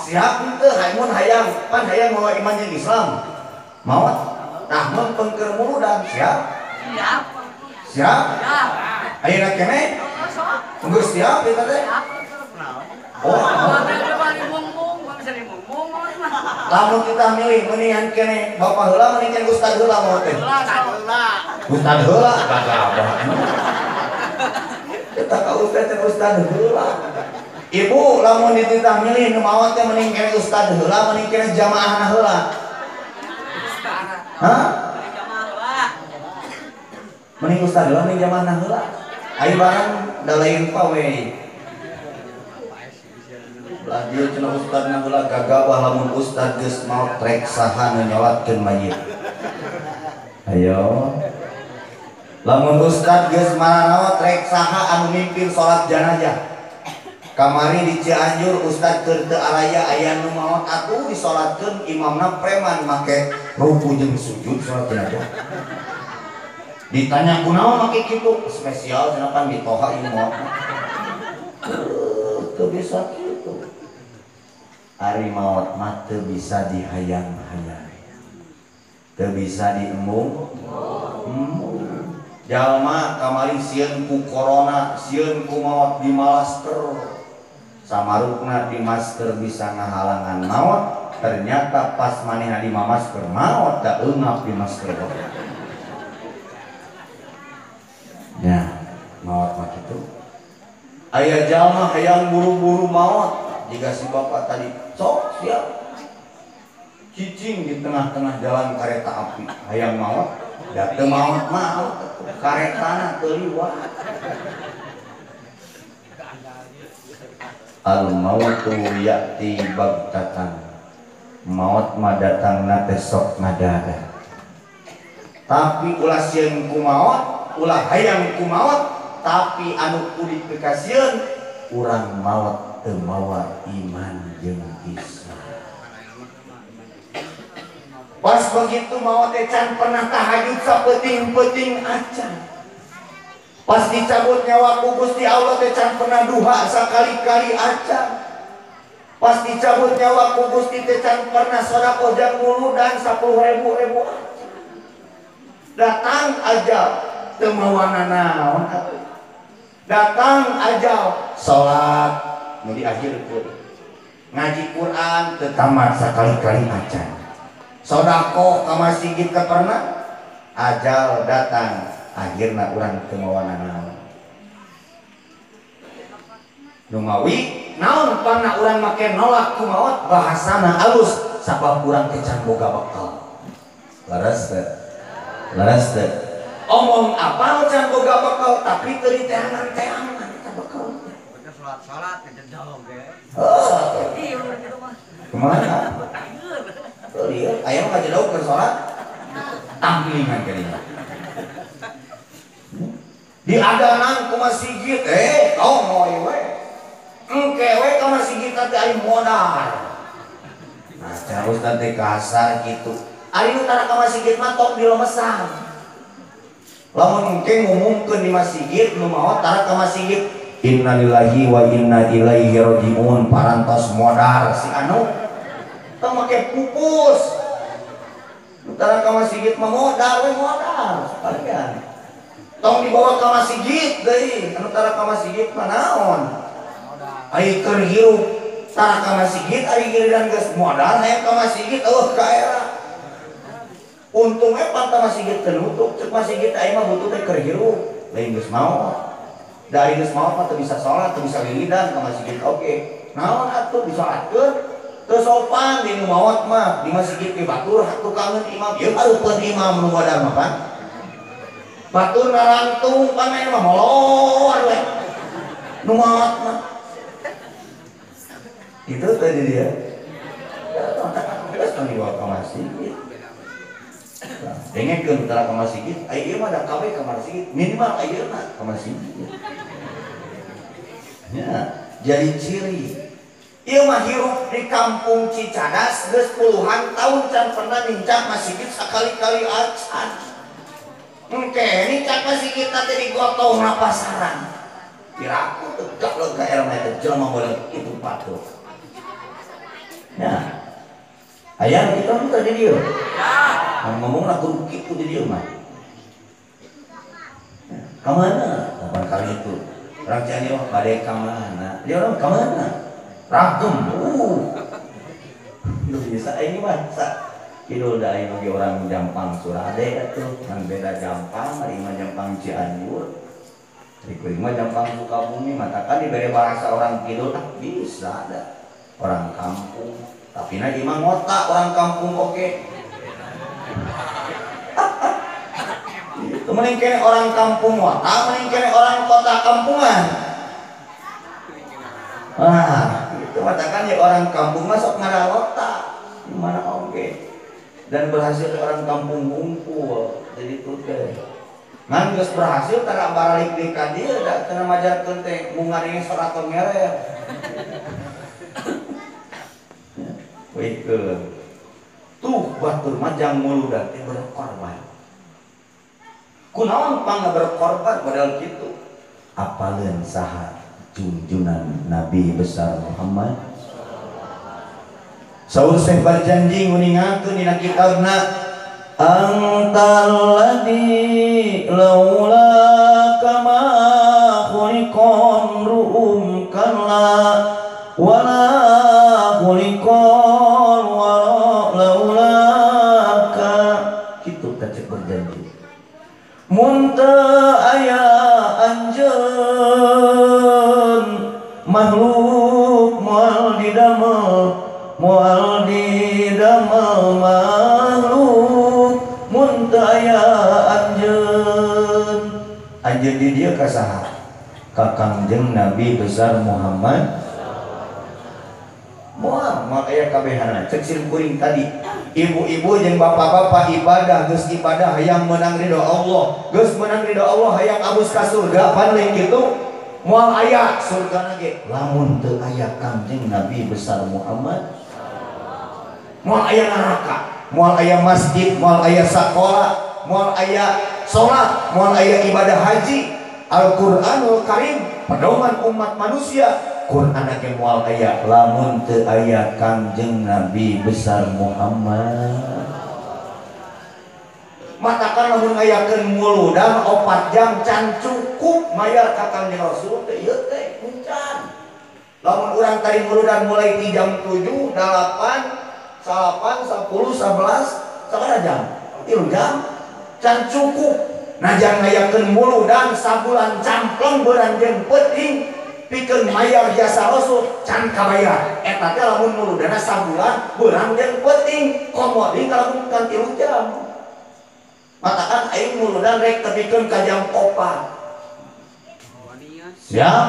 Siap henteu haymun hayang pan hayang mawa iman jeung Islam maot tah meungpeung keur muludan siap? Siap. Siap? Ayeuna keneh? Geus siap eta teh? Oh, lamun kita milih mendingan kene bapak heula mending kene ustad heula maot teh. Ustad heula gagabah. Kita ka ustad teh ustad heula. Ibu lamun dititah milih nu maot teh mending kene ustad heula mending kene jamaahna heula. Hah? Mending ustad heula mending jamaahna heula. Ayo barang da lain pawe. Lah dia cenah ustadna heula gagabah lamun ustad geus maot rek saha nu nyolatkeun mayit. Ayo. Lamun ustad geus maranaot rek saha anu mimpin salat jenazah. Kamari di Cianjur ustad keur teu araya aya nu maot atuh disolatkeun imamna preman make ruku jeung sujud salat jenazah. Ditanya kunaon make kitu? Spesial cenah pan mitoha ieu maot. Teu bisa kitu. Ari maot mah teu bisa dihayang-hayang. Teu bisa diembung. Jalma kamari sieun ku corona, sieun ku maot di masker. Samarukna di masker bisa ngahalangan maot, ternyata pas manehna di masker maot da eungap di masker. Ya, maot mah kitu. Aya jalma hayang buru-buru maot. Jika si bapak tadi sok siap cicing di tengah-tengah jalan kereta api hayang maot da teu maot maot karetana teu liwat. Al mautu ya'ti bagtatan, maot mah datangna teh sok ngadadak. Tapi ulah sieun ku maot, ulah hayang ku maot, tapi anu kudu dipikasieun urang maot teu mawa iman jeung Islam. Pas begitu maot teh can pernah tahajud sapeuting-peuting acan. Pas dicabut nyawa ku Gusti Allah teh can pernah duha sakali-kali acan. Pas dicabut nyawa ku Gusti teh can pernah sedekah jang muludan 10.000 ribu acan. Datang ajal teu mawa nanaon atuh. Datang ajal salat nu diakhirkeun. Ngaji Quran teu tamat sakali-kali acan. Sedekah ka masjid teu pernah. Ajal datang akhirna urang teu mawa nanaon. Numawi naon pangna urang make nolak ku maot bahasana alus sabab urang teh can boga bekal. Leres teh? Leres teh? Omong apal can boga bekal tapi teu diteangan-teangan eta bekal. Bener salat-salat kejedog ge. Heuh. Iya kitu mah. Kumaha? Teu lieur aya mah kajedog keur salat. Tangkilingan kadinya. Diadanan ku masjid tong we we. Engke we ka masjid teh ari modal. Nah, terus teh kasar kitu. Ari nu tara ka masjid mah tong dilemesan. Lamun engke ngumumkeun di masjid nu maot tara ka masjid, innalillahi wa inna ilaihi rajiun, parantos modal si anu. Tong make pupus. Nu tara ka masjid mah modal we modal sekalian. Tong dibawa ka masjid deui, anu tara ka masjid mah naon? Ari keur hirup tara ka masjid, ari giliran geus modal hayang ka masjid eueuh ka era. Untungnya panta masjid teu nutup, cek masjid aing mah butuh teh keur hirup, lain geus maot. Da ari geus maot mah teu bisa salat, teu bisa wiridan ka masjid oge. Naon atuh disalatkeun? Teu sopan di nu maot mah, di masjid ge batur tukangeun imam, ieu areupeun imam nu modal mah pan. Batur narangtung pan aing mah molor we. Nu maot mah. Itu tadi dia. Geus tong dibawa ka masjid. Dengekeun tara ka masjid, ai ieu mah da kabeh ka masjid, minimal ayeuna ka masjid. Ya, jadi ciri. Ieu mah hirup di kampung Cicadas geus puluhan tahun can pernah nincak masjid sakali-kali acan. Engke nincak masjid teh digotong na pasaran. Piraku tegak lega elma teh jelema model kitu patuh. Ya. Aya kita mah teh di dieu. Ya. Ngomong lah kudu kitu di dieu mah. Ka mana? Kapan kali itu? Orang Cianjur mah bade ka mana? Dia orang ka mana? Ragem. Lu bisa ini mah sa. Kidul da aing oge orang Jampang Surade atuh, ngan beda Jampang, ari mah Jampang Cianjur. Ari kuring mah Jampang Sukabumi, matakan dibere bahasa orang kidul ah bisa da. Orang kampung, tapi na imah ngotak orang kampung oke. Itu mending kene orang kampung ngotak, mending kene orang kota kampungan. Ah, itu matakan ya orang kampung mah sok ngaralota, gimana oke. Dan berhasil orang kampung ngumpul, jadi itu teh. Ngan geus berhasil tara baralik deui ka dieu da teu majarkeun teh mungareng saraton ngerer. Wikeun. Tuh batur majang muludan teh berkorban. Kunaon pangna berkorban padahal kitu? Apaleun saha junjunan Nabi besar Muhammad? Saur Syekh Barjanji nguningakeun dina kitabna antal ladzi laula kama khuliqan ru'um kalla wala khuliqan wara laulaka kitu teh Syekh Barjanji mun teu aya anjeun makhluk moal didamel moal didamel makhluk mun teu aya anjeun. Anjeun di dieu ka saha? Ka Kangjeng Nabi besar Muhammad. Moal moal aya kabehana. Cek sim kuring tadi, ibu-ibu jeung bapak-bapak ibadah geus ibadah hayang meunang ridho Allah, geus meunang ridho Allah hayang abus ka surga pan lain kitu. Moal aya surgana ge lamun teu aya Kangjeng Nabi besar Muhammad. Moal aya neraka, moal aya masjid, moal aya sakola, moal aya salat, moal aya ibadah haji. Al-Qur'anul Karim pedoman umat manusia. Qur'an ge moal aya lamun teu aya Kangjeng Nabi besar Muhammad. Matakan lamun ngayakeun muludan 4 jam can cukup mayar ka Kangjeng Rasul teh ieu teh encan. Lamun urang tadi muludan mulai ti jam 7, 8, 9, 10, 11, sabaraha jam? 3 jam can cukup. Najan ngayakeun muludan sabulan campleng beurang jeung peuting pikeun mayar jasa Rasul can kabayar. Eta teh lamun muludana sabulan beurang jeung peuting komo deui lamun kan 3 jam. Matakan aing muludan rek tepikeun ka jam 4. Siap?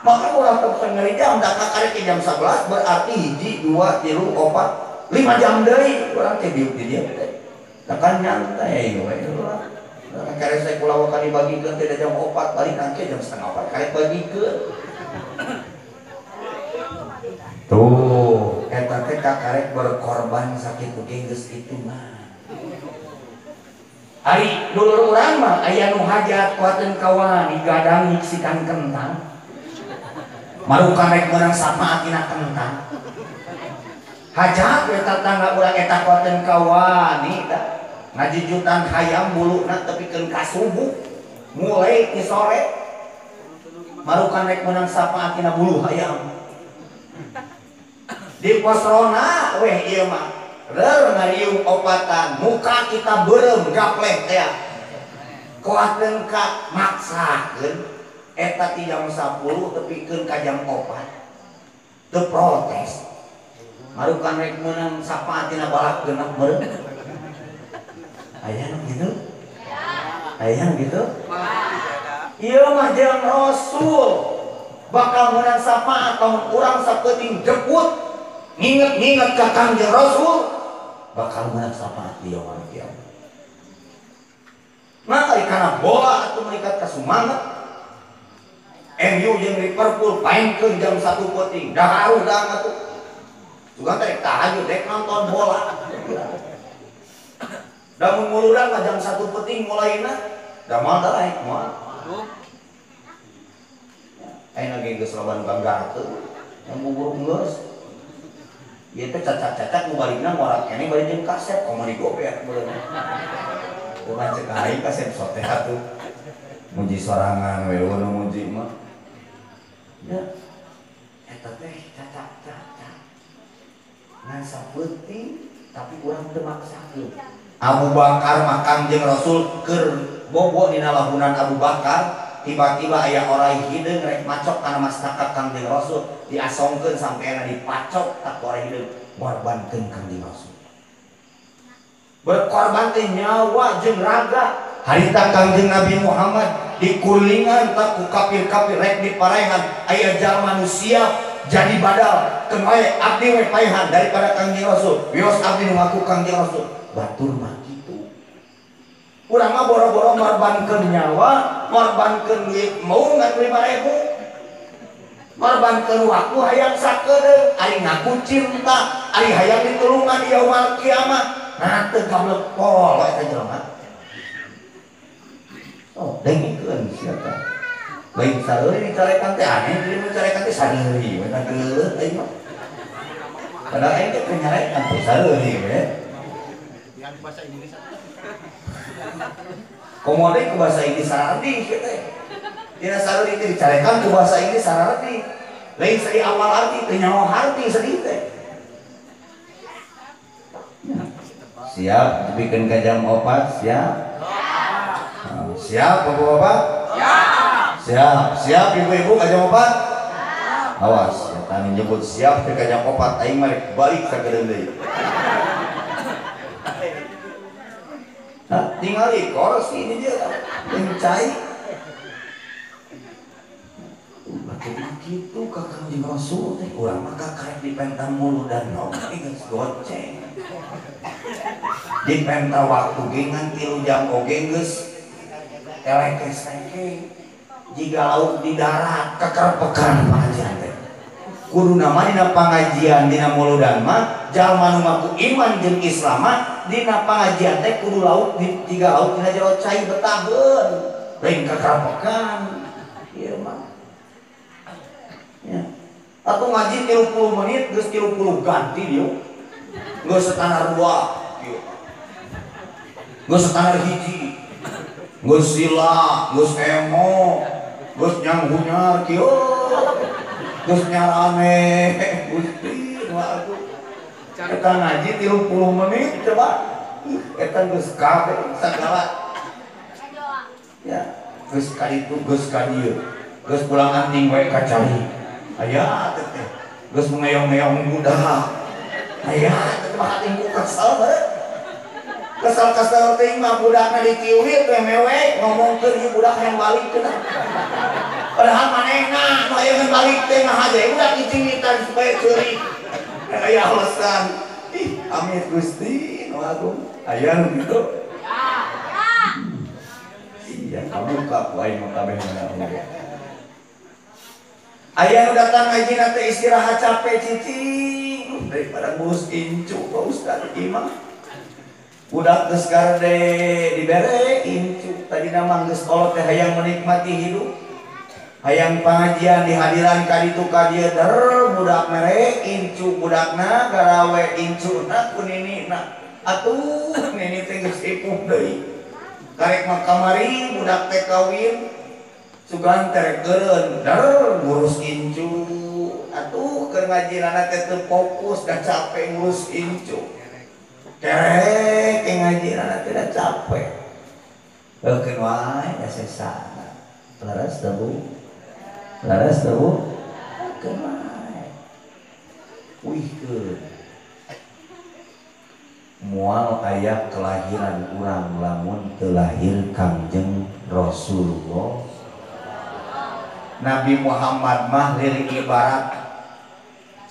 Maka urang teu ngeri jam da kakarek ke jam 11 berarti 1 2 3 4 5 jam deui urang teh diuk di dieu teh. Da kan nyantai we urang. Da karek sakola wakan dibagikeun teh jam 4 balik nangke jam 3:30 karek bagikeun. Tuh, eta teh kakarek berkorban sakitu ge geus kitu mah. Ari dulur urang mah aya nu hajat kuateun kawan digadang nyiksikan kentang. Marukan rek meunang sapa tina kentang. Hajat we tatangga urang eta kuateun kawani da ngajujutan hayam buluna tepikeun ka subuh mulai ti sore. Marukan rek meunang sapa tina bulu hayam. Di pos rona weh ieu mah reur ngariung opatan muka kita beureum gapleh teh kuateun ka maksakeun eta ti jam 10 tepikeun ka jam 4 teu protes marukan rek meunang sapa tina balak genep beureum. Aya nu kitu? Aya nu kitu? Ieu mah jeung Rasul bakal meunang sapa lamun urang sapeuting jemput nginget-nginget ka Kangjeng Rasul bakal meunang syafaat di yaumul kiamat. Maka karena bola atau meningkat ka sumanget MU jeung Liverpool paengkeun jam 1 peuting dah haruh atuh. Sugan teh tahajud rek nonton bola. Da mun muludan mah jam 1 peuting mulaina da moal daek moal. Ayeuna ge geus loba nu ganggarkeun yang bubur geus. Ieu teh cacak-cacak nu balikna morak keneh bari jeung kasep komo digober beureum. Kumaha cek aing kasep sote atuh. Muji sorangan we nu muji mah. Ya. Eta teh cacak-cacak. Ngan sapeuting tapi urang teu maksakeun. Abu Bakar mah Kangjeng Rasul keur bobo dina lahunan Abu Bakar tiba-tiba aya orai hideung rek macok kana mastaka Kangjeng Rasul diasongkeun sampeana dipacok tak orai hideung ngorbankeun Kangjeng Rasul. Berkorban teh nyawa jeung raga. Harita Kangjeng Nabi Muhammad dikulingan tak ku kafir-kafir rek diparehan aya jalma nu siap jadi badal keun wae abdi we paehan daripada Kangjeng Rasul. Wios abdi nu ngaku Kangjeng Rasul. Batur mah kitu. Urang mah boro-boro ngorbankeun nyawa, ngorbankeun duit mau ngan 5.000. Ngorbankeun waktu hayang sakedeung, ari ngaku cinta, ari hayang ditulungan di yaumul kiamat. Nah teu gablek pol eta jelema. Oh, dengekeun sia teh. Lain sareuri dicarekan teh aneh, ieu dicarekan teh sareuri we tah geuleuh aing mah. Padahal aing teh teu nyarekan teh sareuri we. Bahasa Inggris. Komo deui ku bahasa Inggris sarardi kieu teh. Dina sareuri teh dicarekan ku bahasa Inggris sarardi. Lain sedih apal arti teu nyaho arti sedih teh. Siap dibikeun ka jam 4, siap? Siap bapak-bapak? Siap. Siap, siap ibu-ibu ka jam 4? Awas, eta nyebut siap teh ka jam 4 aing mah rek balik sakedeung deui. Nah, tinggal di kursi ini dia, yang cai. Batu Kitu ka Kangjeng Rasul teh urang mah kakarek dipenta muludan oge geus goceng. Dipenta waktu ge ngan 3 jam oge geus telekes-teke. Jiga lauk di darat kekerpekan pangajian teh. Kuduna mah dina pangajian dina muludan mah jalma nu ngaku iman jeung Islam mah dina pangajian teh kudu lauk jiga lauk dina jero cai betaheun lain kekerpekan. Ieu mah. Ya. Atau ngaji 30 menit geus 30 ganti dieu. Geus standar 2 kieu. Geus standar 1. Geus sila, geus emo, geus nyanghunyar kieu. Geus nyarane Gusti nu aduh. Eta ngaji 30 menit coba. Eta geus kabeh sagala. Ya, geus ka ditu geus ka dieu. Geus pulang anting we ka cai. Aya teh geus mengeyong-ngeyong budak. Aya teh mah hati ku kesel bae. Kesel-kesel teh mah budakna diciwit we mewe ngomongkeun ieu budak hayang balik cenah. Padahal manehna nu aya balik teh mah haja budak diciwitan supaya ceurik. Aya alasan. Ih, amit Gusti nu agung. Aya nu kitu. Iya, kabuka ku aing mah kabeh mana. Aya nu datang ngaji teh istirahat capek cicing daripada ngurus incu Pak Ustad imah. Budak geus garde dibere incu tadina mah geus kolot teh hayang menikmati hidup. Hayang pangajian dihadiran ka ditu ka dieu der budak mere incu budakna garawe incuna ku ninina. Atuh nini teh geus ipuh deui. Karek mah kamari budak teh kawin sugan terek eureun der ngurus incu atuh keur ngajinana teh teu fokus da capek ngurus incu kerek ngajinana teh da capek heukeun wae da sesana leres teu Bu leres teu Bu heukeun wae wihkeun moal aya kelahiran urang lamun teu lahir Kangjeng Rasulullah. Nabi Muhammad mah lirik ibarat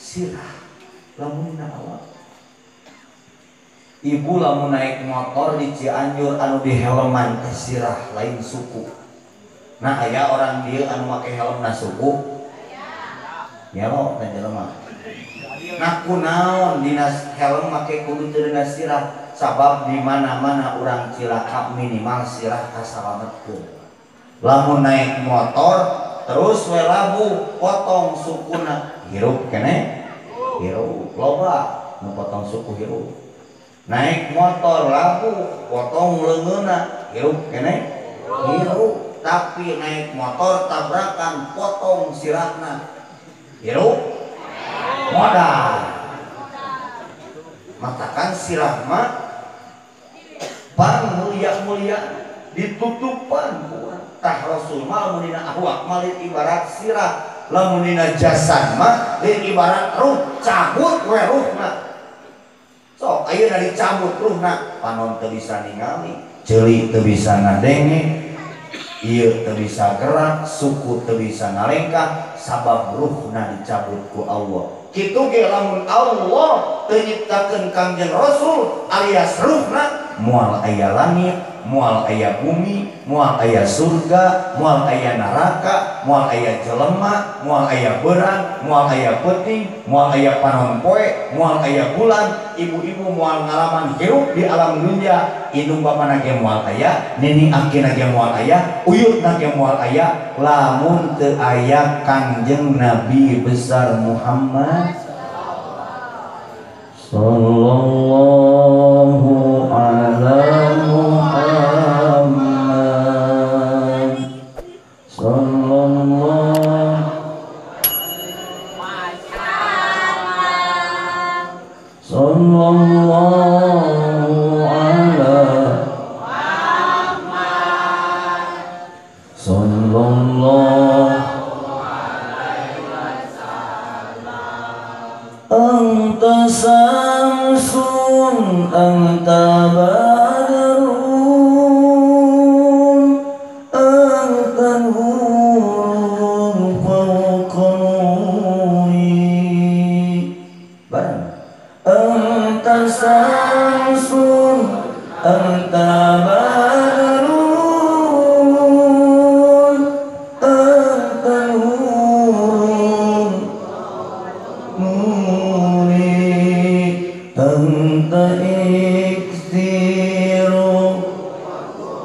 sirah lamun dina awak. Ibu lamun naik motor di Cianjur anu di helman teh sirah lain suku. Nah aya orang dieu anu make helmna suku. Nya lo teh jelema. Nah kunaon dina helm make kudu teu dina sirah sabab di mana-mana urang cilaka minimal sirah kasalametkeun. Lamun naik motor terus we labu potong sukuna hirup kene hirup loba nu potong suku hirup naik motor labu potong leungeunna hirup kene hirup tapi naik motor tabrakan potong sirahna hirup modal matakan sirah mah pang mulia-mulia ditutupan ku tah Rasul mah lamun dina awak mah lieur ibarat sirah lamun dina jasad mah lieur ibarat ruh cabut we ruhna sok ayeuna dicabut ruhna panon teu bisa ningali ceuli teu bisa ngadenge ieu teu bisa gerak suku teu bisa ngalengkah sabab ruhna dicabut ku Allah kitu ge lamun Allah teu nyiptakeun Kangjeng Rasul alias ruhna moal aya langit moal aya bumi, moal aya surga, moal aya neraka, moal aya jelema, moal aya beurang, moal aya peuting, moal aya panon poe, moal aya bulan, ibu-ibu moal ngalaman hirup di alam dunia, indung bapana ge moal aya, nini akina ge moal aya, uyutna ge moal aya, lamun teu aya Kangjeng Nabi besar Muhammad sallallahu alaihi Muhammad sallallahu sallallahu ala Muhammad sallallahu alaihi wasallam. Anta samsun anta badrun anta nurun fawqa.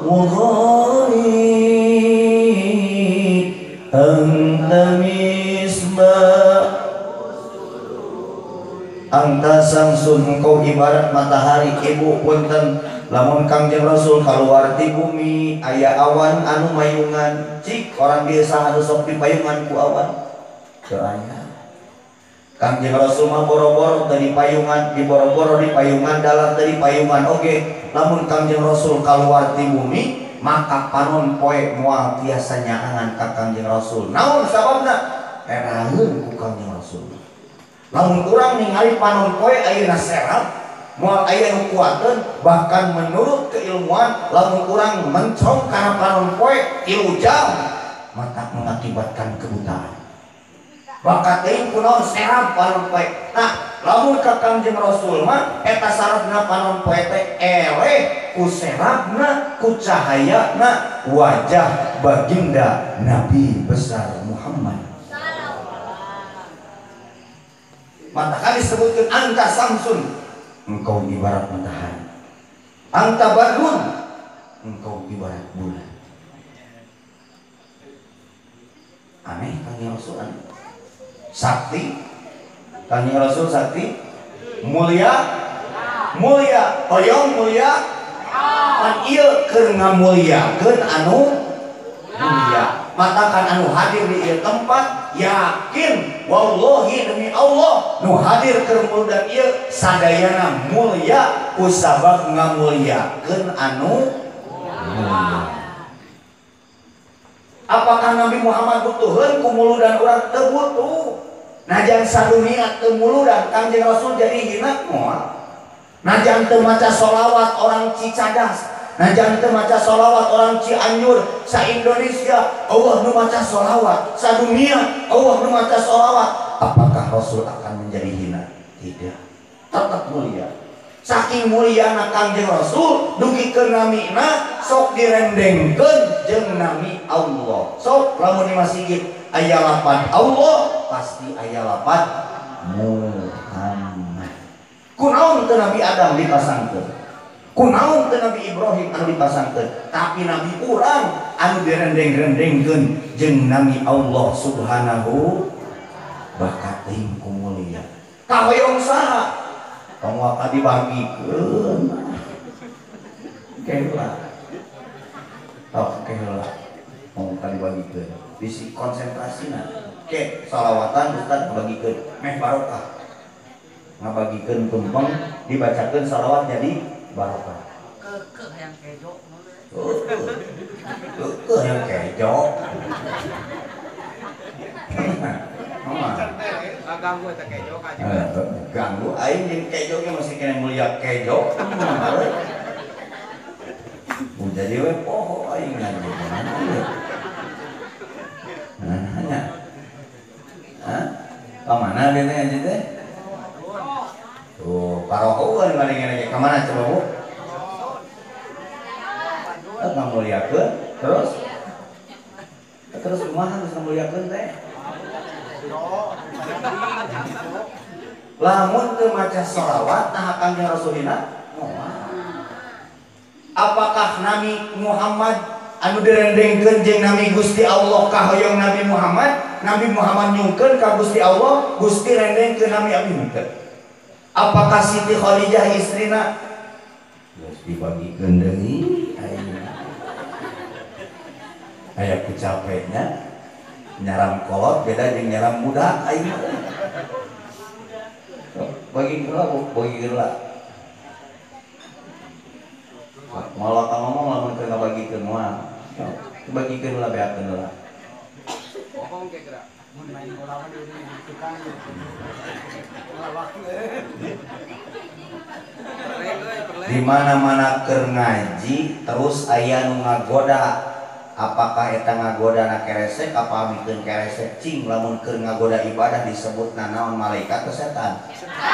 وغالي أنت misbah Anta samsun, engkau ibarat matahari. Ibu punten, lamun Kangjeng Rasul keluar ti bumi aya awan anu mayungan, cik orang biasa anu sok dipayungan ku awan teu aya. Kangjeng Rasul mah boro-boro teu dipayungan, diboro-boro dipayungan dalam teu dipayungan oge. Lamun Kangjeng Rasul keluar ti bumi maka panon poe moal tiasa nyaangan ka Kangjeng Rasul. Naon sababna? Eraheun ku Kangjeng Rasul. Lamun urang ningali panon poe ayeuna serap, moal aya nu kuateun, bahkan menurut keilmuan lamun urang mencong kana panon poe 3 jam maka mengakibatkan kebutaan. Bakat teuing kunaon serap panon poe. Nah, lamun ka Kangjeng Rasul mah eta sarabna panon poe teh eleh ku serapna ku cahayana wajah baginda Nabi besar Muhammad. Maka kali disebutkan anta samsun, engkau ibarat matahari. Anta badrun, engkau ibarat bulan. Aneh Kangjeng Rasul, aneh. Sakti, Kangjeng Rasul sakti, mulia, mulia, hoyong mulia, pan ieu keur ngamuliakeun anu mulia. Matakan anu hadir di ieu tempat yakin wallahi demi Allah nu hadir keur muludan ieu sadayana mulia kusabab ngamuliakeun anu mulia. Apakah Nabi Muhammad butuheun ku muludan urang? Teu butuh. Najan sadunia teu muludan Kangjeng Rasul jadi hina moal. Najan teu maca sholawat orang Cicadas, najan teu maca sholawat orang Cianjur, sa Indonesia Allah nu maca sholawat, sa dunia Allah nu maca sholawat, apakah Rasul akan menjadi hina? Tidak, tetap mulia. Saking muliana Kangjeng Rasul dugi ke namina sok direndengkeun jeung nami Allah. Sok lamun di masjid aya lapan Allah pasti aya lapan Muhammad. Kunaon teu Nabi Adam dipasangkeun, kunaon teu Nabi Ibrahim anu dipasangkeun, tapi nabi urang anu direndeng-rendengkeun jeung nami Allah Subhanahu bakat teuing ku mulia. Kahoyong saha? Tong waka dibagikeun. Keheula. Tok keheula. Tong waka dibagikeun. Bisi konsentrasina. Ke salawatan ustaz ngabagikeun meh barokah. Ngabagikeun tumpeng dibacakeun salawat jadi barokah. Kekeh yang kejo. Kekeh yang kejo. Ganggu eta kejo ka ganggu aing jeung kejo ge masih kena mulia kejo. Mun jadi we poho aing ngaji. Nah, hah? Ka mana dia teh ngaji teh? Tuh, parohoeun maling ge ka mana coba Bu? Ngamuliakeun terus terus kumaha geus ngamuliakeun teh? Lamun teu maca sholawat nah Kangjeng Rasulina moal. Apakah Nabi Muhammad anu direndengkeun jeung nami Gusti Allah kahoyong Nabi Muhammad, Nabi Muhammad nyungkeun ka Gusti Allah, Gusti rendengkeun nami abdi henteu? Apakah Siti Khadijah istrina geus dibagikeun deui ayeuna? Aya ku capeknya nyaram kolot beda jeung nyaram budak aing mah. Bagikeun lah, bagikeun lah. Malah ka ngomong lamun keur ngabagikeun moal. Bagikeun lah beakeun lah. Bohong ke gerak. Mun main bola mah di tukang. Di mana-mana keur ngaji terus aya nu ngagoda. Apakah eta ngagoda na keresek apa mikeun keresek cing lamun keur ngagoda ibadah disebut nanaon malaikat atau setan? Setan.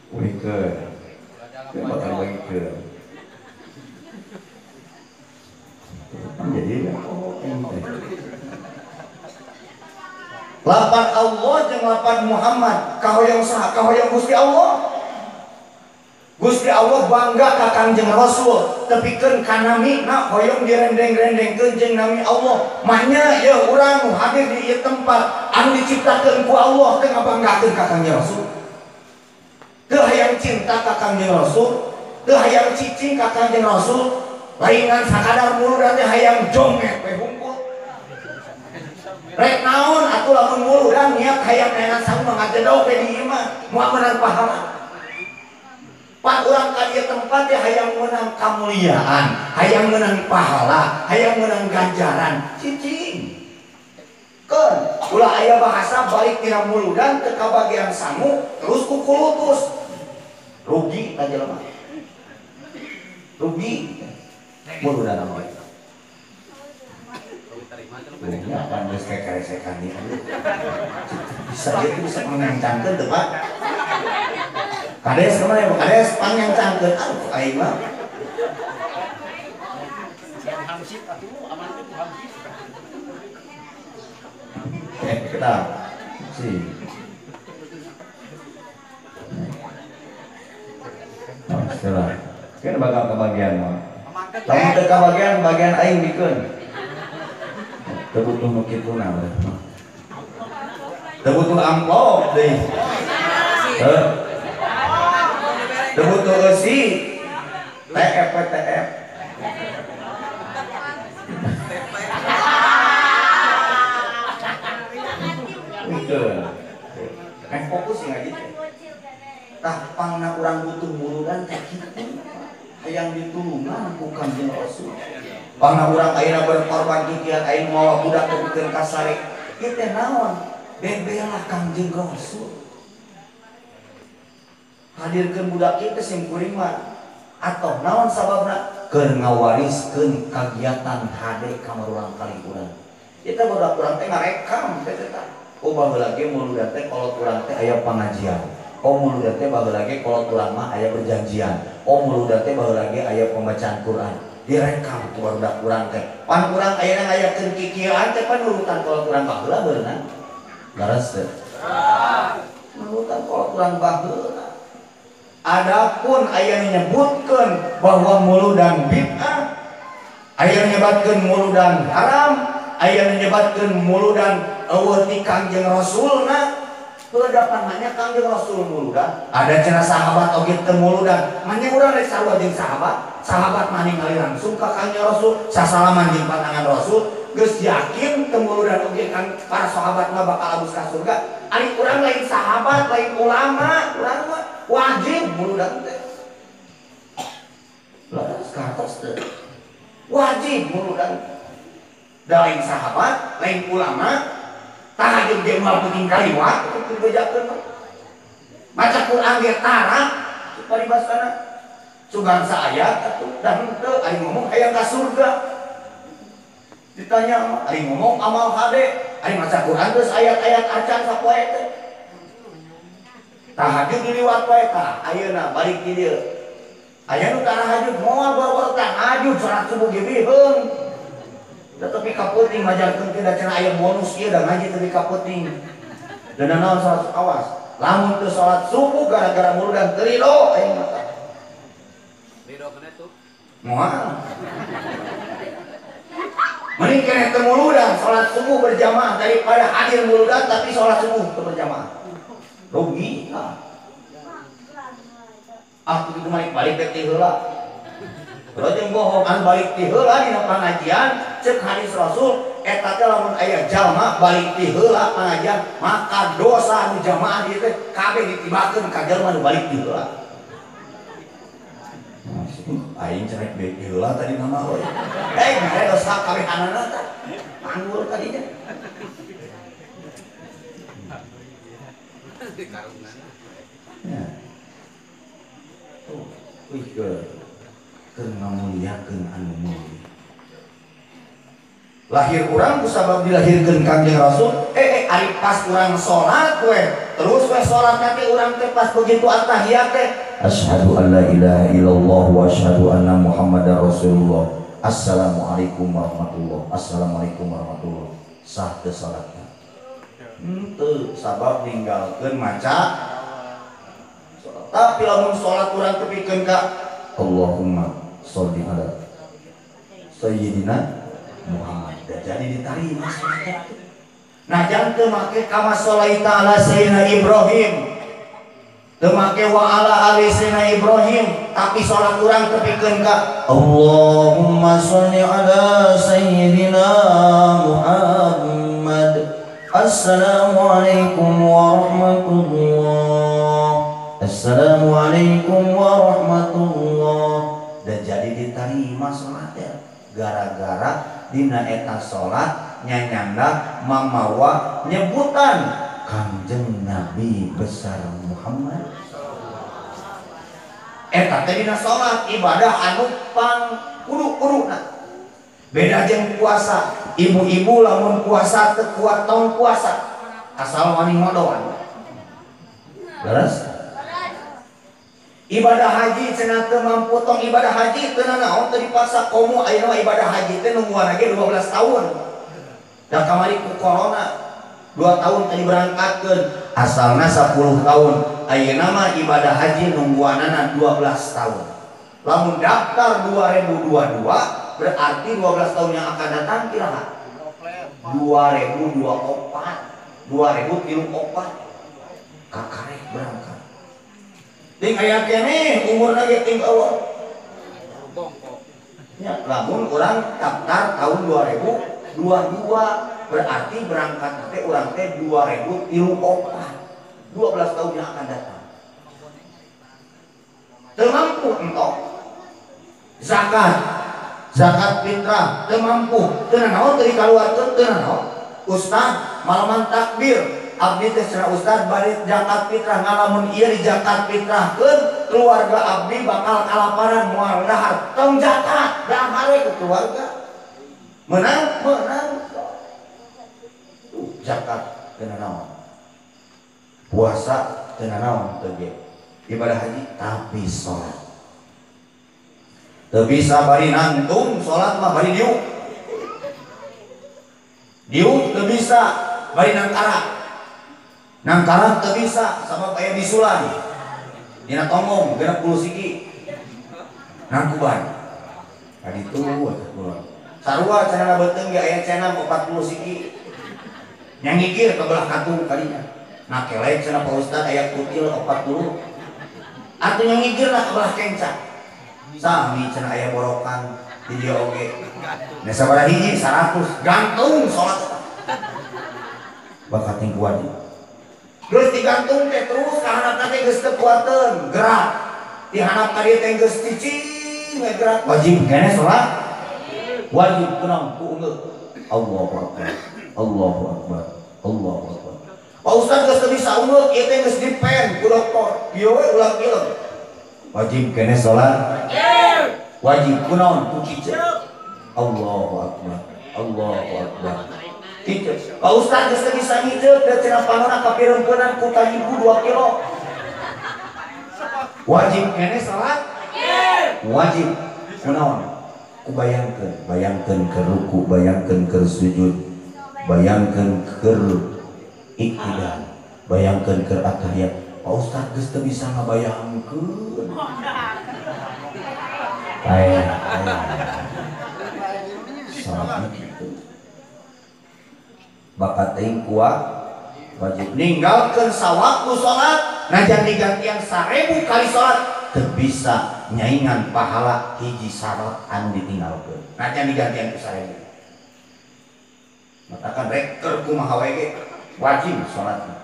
Wikeun. Bakal bagikeun. Jadi oh ente. Lapan Allah jeung lapan Muhammad kahoyong saha? Kahoyong Gusti Allah. Gusti Allah bangga ka Kangjeng Rasul tepikeun ka namina hoyong direndeng-rendengkeun jeung nami Allah. Manya yeuh urang nu hadir di ieu tempat anu diciptakeun ku Allah teu ngabanggakeun ka Kangjeng Rasul. Teu hayang cinta ka Kangjeng Rasul, teu hayang cicing ka Kangjeng Rasul, laingan sakadar muludan teh hayang jomet we hungkul. Rek naon atuh lamun muludan niat hayang neangan sangu ngajedog we di imah moal meunang pahala. Pan urang ka dieu tempat teh hayang meunang kamuliaan, hayang meunang pahala, hayang meunang ganjaran, cicing. Keun ulah aya bahasa balik tina muludan teu kabagian sangu terus kukulutus. Rugi ta jelema. Rugi muludan mah. Rugi apa geus kekeresekan ieu. Bisa ieu bisa mengancangkeun teu Pak? Kades kemana ya, Kades panyancangkeun aduh aing mah. Kita si. Setelah, kan bakal kebagian mah. Lamun teu kabagian, bagian aing bikeun. Teu butuh nu kituna berarti. Teu butuh amplop deui. Heuh. Teu butuh eusi. TF TF. Itu. Kan fokus ngaji teh. Tah pangna urang butuh muludan teh kitu. Hayang ditulungan ku Kangjeng Rasul. Pangna urang ayeuna berkorban kikian aing mawa budak tepikeun ka sare. Ieu teh naon? Bebela Kangjeng Rasul. Hadirkeun budak ieu teh sim kuring mah. Atau naon sababna? Keur ngawariskeun kagiatan hade ka urang kali urang. Ieu teh budak urang teh ngarekam teh teh. Oh baheula ge muludan teh kolot urang teh aya pangajian. Oh muludan teh baheula ge kolot urang mah aya perjanjian. Oh muludan teh baheula ge aya pembacaan Quran. Direkam ku barudak urang teh. Pan urang ayeuna ngayakeun kikieuan teh pan nurutan kolot urang baheula beunang. Leres teh. Nurutan kolot urang baheula. Adapun aya nu nyebutkeun bahwa muludan bid'ah, aya nu nyebatkeun muludan haram, aya nu nyebatkeun muludan eueuh ti Kangjeng Rasulna. Heuh manya Kangjeng Rasul muludan, ada cenah sahabat oge teu muludan. Manya urang rek sarua jeung sahabat, sahabat mah ningali langsung ka Kangjeng Rasul, sasalaman jeung pantangan Rasul, geus yakin teu muludan oge kan para sahabat mah bakal abus ka surga. Ari urang lain sahabat, lain ulama, urang mah wajib muludan teh. Laras ka atas teh. Wajib muludan. Da lain sahabat, lain ulama, tahajud ge moal penting kaliwat teu dibejakeun mah. Maca Quran ge tara paribasana. Sugan saayat atuh da henteu ari ngomong hayang ka surga. Ditanya mah ari ngomong amal hade, ari maca Quran geus ayat-ayat acan sapoe teh. Tahajud diliwat wae tah ayeuna balik di dieu. Aya nu tahajud moal boro-boro tahajud salat subuh ge biheung. Tetapi kapeuting majarkeun teh da cenah aya bonus ieu da ngaji teu kapeuting. Dan naon salat awas. Lamun teu salat subuh gara-gara muludan teu rido aing mah. Rido kana tuh. Moal. Mending keneh teu muludan salat subuh berjamaah daripada hadir muludan tapi salat subuh teu berjamaah. Rugi lah. Ah kitu mah balik teh ti heula. Rojeng bohong anu balik ti heula dina pangajian cek hadis Rasul eta teh lamun aya jalma balik ti heula pangajian maka dosa anu jamaah ieu teh kabeh ditibakeun ka jalma nu balik ti heula. Aing cerek balik ti heula tadi nama euy. Eh mere dosa kabehanana tah. Panggul tadinya. Ya. Tuh, wih keur ngamuliakeun anu mulia. Lahir urang kusabab dilahirkeun Kangjeng Rasul, ari pas urang salat we, terus we salat nanti urang teh pas begitu attahiyat teh asyhadu an la ilaha illallah wa asyhadu anna Muhammadar Rasulullah. Assalamualaikum warahmatullah. Assalamualaikum warahmatullah. Sah teu salatna. Henteu, sabab ninggalkeun maca. Tapi lamun salat urang tepikeun ka Allahumma sholli ala Sayyidina Muhammad. Jadi diterima salat. Nah jangan teu make kama sholaita ala Sayyidina Ibrahim, teu make wa ala ali Sayyidina Ibrahim, tapi salat urang tepikeun ka Allahumma sholli ala Sayyidina Muhammad. Assalamualaikum warahmatullah. Assalamualaikum warahmatullah. Dan jadi diterima salatnya gara-gara dina eta salat nyanyanda mamawa nyebutan Kangjeng Nabi besar Muhammad. Eta teh dina salat ibadah anu pang kudu-kuduna. Beda jeung puasa. Ibu-ibu lamun puasa teu kuat tong puasa asal wani ngodoan. Beres? Ibadah haji cenah teu mampu tong ibadah haji teu nanaon teu dipaksa komo ayeuna mah ibadah haji teh nungguan ge 12 tahun. Da kamari ku corona 2 tahun tadi berangkatkeun asalna 10 tahun ayeuna mah ibadah haji nungguanana 12 tahun. Lamun daftar 2022 berarti 12 tahun yang akan datang kira 2024 2034 kakarek berangkat. Ting aya keneh umurna ge ting eueuh. Ya, lamun urang daftar tahun 2022 berarti berangkat teh urang teh 2034 12 tahun yang akan datang. Teu mampu entok zakat, zakat fitrah teu mampu, teu nanaon teu dikaluarkeun teu nanaon. Ustaz malaman takbir abdi teh cenah ustaz bari zakat fitrah ngalamun ieu di zakat fitrahkeun keluarga abdi bakal kalaparan moal dahar. Tong zakat dahar we ku keluarga. Menang, menang. Tuh zakat teu nanaon. Puasa teu nanaon teu ge. Ibadah haji tapi salat. Teu bisa bari nangtung salat mah bari diuk. Diuk teu bisa bari nangkara. Nangkara teu bisa sabab aya bisulan. Dina tonggong 60 siki. Nangkuban. Kaditu atuh kula. Sarua cenah beuteung ge aya cenah 40 siki. Nyangikir ke belah katu kadinya. Nah kelek cenah Pak Ustad aya kutil 40. Atuh nyangikirna ke belah kenca. Sami cenah aya borokan di dieu oge. Nah sabaraha hiji 100 gantung salat eta. Bakat ting kuat. Geus digantung teh terus ka handapna teh geus teu kuateun, gerak. Di handap ka dieu teh geus cicing we gerak. Wajib keneh salat? Wajib kunaon ku ungeut. Allahu akbar. Allahu akbar. Allahu akbar. Pak Ustaz geus teu bisa ungeut, ieu teh geus dipen ku dokter. Ieu we ulah film. Wajib keneh salat? Wajib kunaon ku cicing. Allahu akbar. Allahu akbar. Cicing. Pak Ustaz geus teu bisa ngiceup da cenah panona kapirengkeunan ku tajiku 2 kilo. Wajib keneh salat? Wajib kunaon? Ku bayangkeun, bayangkeun ke ruku, bayangkeun ke sujud, bayangkeun ke iktidal, bayangkeun ke atahiyat. Pak Ustaz geus teu bisa ngabayangkeun. Aya, aya. Salatna kitu. Bakat teuing kuat wajib ninggalkeun sawaktu salat najan digantian 1000 kali salat teu bisa nyaingan pahala hiji syarat anu ditinggalkeun. Najan digantian ku 1000. Matakan rek keur kumaha we ge wajib salatna.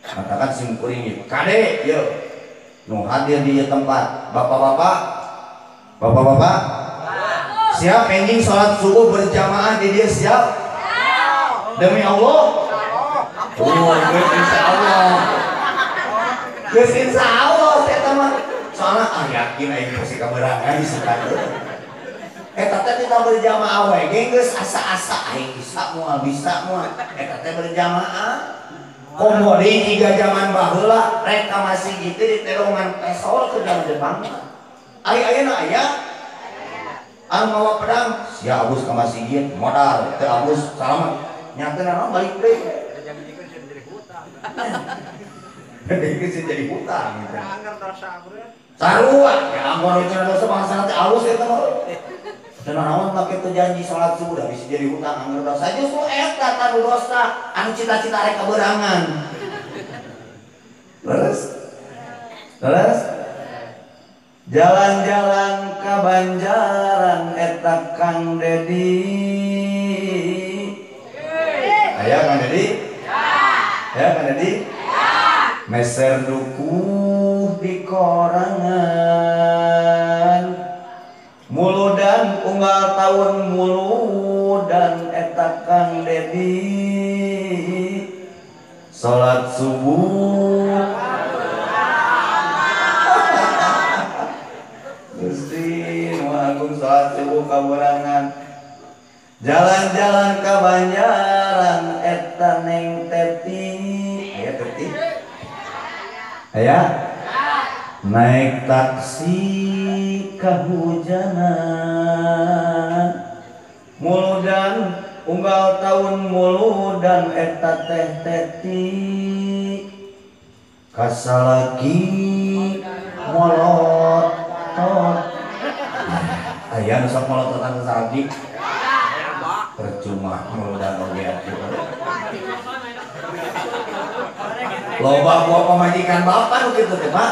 Matakan sim kuring ieu kade ieu nu hadir di ieu tempat bapak-bapak, bapak-bapak siap enjing salat subuh berjamaah di dia siap? Demi Allah. Oh, geus insyaallah. Geus insyaallah eta mah. Soalna ah yakin aing pasti kaberangan disukan. Eta teh kita berjamaah we ge geus asa-asa aing bisa moal bisa moal. Eta teh berjamaah. Komo deui jiga zaman baheula rek ka masjid teh ditelongan pesol ke zaman Jepang. Ari ayeuna aya anu mawa pedang sia abus ka masjid modal teu abus salamet. Nyata naon balik deui. Jadi sih jadi hutang gitu. Sarua, ya anggar cenah dosa bangsa teh alus eta mah. Cenah naon make teu janji salat subuh da bisa jadi hutang anggar dosa. Justru eta tanu dosa anu cita-cita rek kaberangan. Terus? Terus? Jalan-jalan ka Banjaran eta Kang Dedi. Aya Kang Dedi? Ya Kang Dedi? Meser dukuh di korangan muludan unggal tahun muludan eta Kang Dedi salat subuh Gusti nu agung salat subuh kaburangan jalan-jalan ka Banjaran eta Neng Teti aya Teti aya naik taksi kehujanan muludan unggal tahun muludan eta teh Teti kasalaki molotot aya nu sok molototan kasalaki percuma muludan oge atuh. Loba buah pamajikan bapak nu kitu teh, Pak.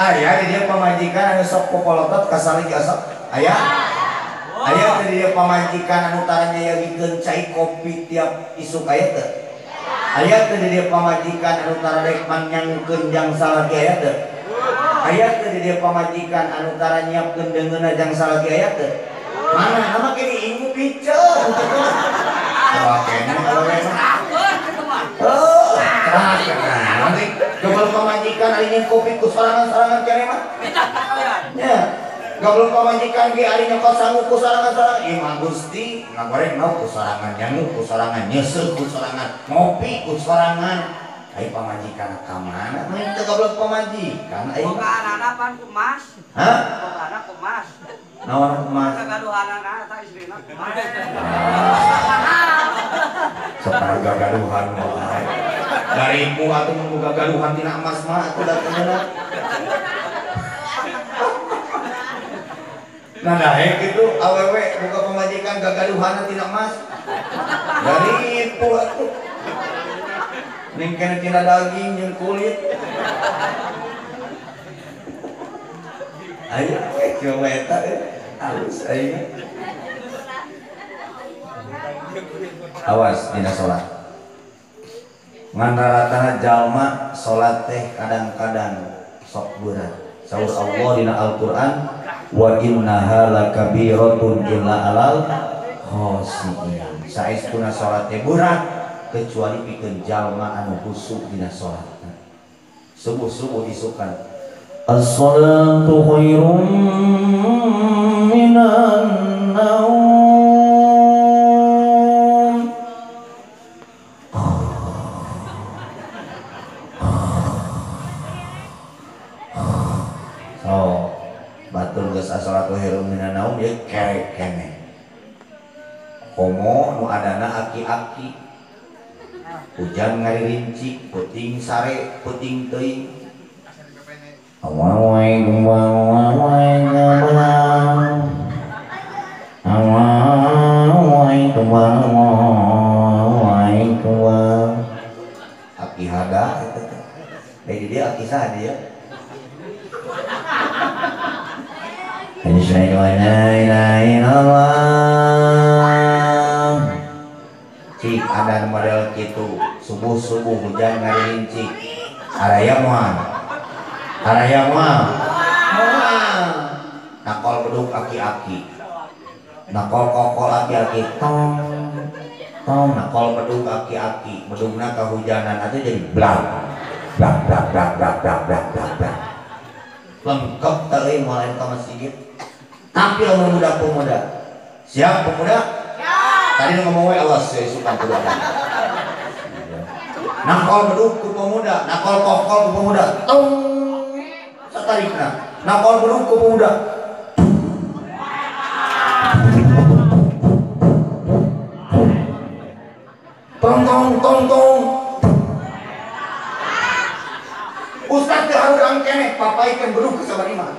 Aya di dieu pamajikan anu sok popolotot kasalaki asok. Aya. Aya di dieu pamajikan anu tara nyayagikeun cai kopi tiap isuk aya teu? Aya teu di dieu pamajikan anu tara rek mangnyangukeun jang salaki aya teu? Aya teu di dieu pamajikan anu tara nyiapkeun deungeunna jang salaki aya teu? Mana nama kini ingu piceun. Wah, kene kalau oh, nanti gabel pamajikan ari nyen kopi ku sorangan-sorangan kene mah. Nya, gabel pamajikan ge ari nyokot sangu ku sorangan-sorangan. Ieu mah Gusti, ngagoreng mau ku sorangan, nyangu ku sorangan, nyeuseuh ku sorangan, ngopi ku sorangan. Ai pamajikan ka mana? Mun teu gabel pamajikan ai. Boga anak pan ku mas. Hah? Boga anak ku mas. Naon emas? Gagaduhanana eta istrina. Sok gagaduhan wae. Dariku atuh mun gagaduhan tina emas mah atuh datengna. Nah daek kitu awewe boga pamajikan gagaduhanna tina emas. Dariku atuh. Ning kene tina daging jeung kulit. Ayo we coba eta halus ayo. Awas dina salat. Ngan raratana jalma salat teh kadang-kadang sok berat. Saur Allah dina Al-Qur'an wa innaha lakabiratun illa alal khashiin. Saestuna salat teh berat kecuali pikeun jalma anu khusyuk dina salatna. Subuh-subuh isukan as-salatu khairum minan naum. So, batur geus as-salatu khairum minan naum ieu kerek keneh. Komo nu adana aki-aki. Hujan ngaririnci, peuting sare, peuting teuing. Aki hada eta teh. Eh di dia aki saha dia? Asyhadu an la ilaha illallah. Cik ada model kitu, subuh-subuh hujan ngaririnci. Araya moal. Araya moal. Moal. Nakol beduk aki-aki. Nakol kokol aki-aki. Tong. Tong nakol beduk aki-aki. Bedugna kahujanan atuh jadi blang. Blang blang blang blang blang blang blang blang. Lengkap teh euy moal ka masjid. Tampil pemuda-pemuda. Siap pemuda? Siap. Tadi ngomong we awas saya suka kudu. Nakol beduk ku pemuda, nakol kokol ku pemuda. Tong. Satarikna. Napol beduk ku pemuda. Tong tong tong tong. Ustaz teu harudang keneh papaikeun beduk ke sabar imah.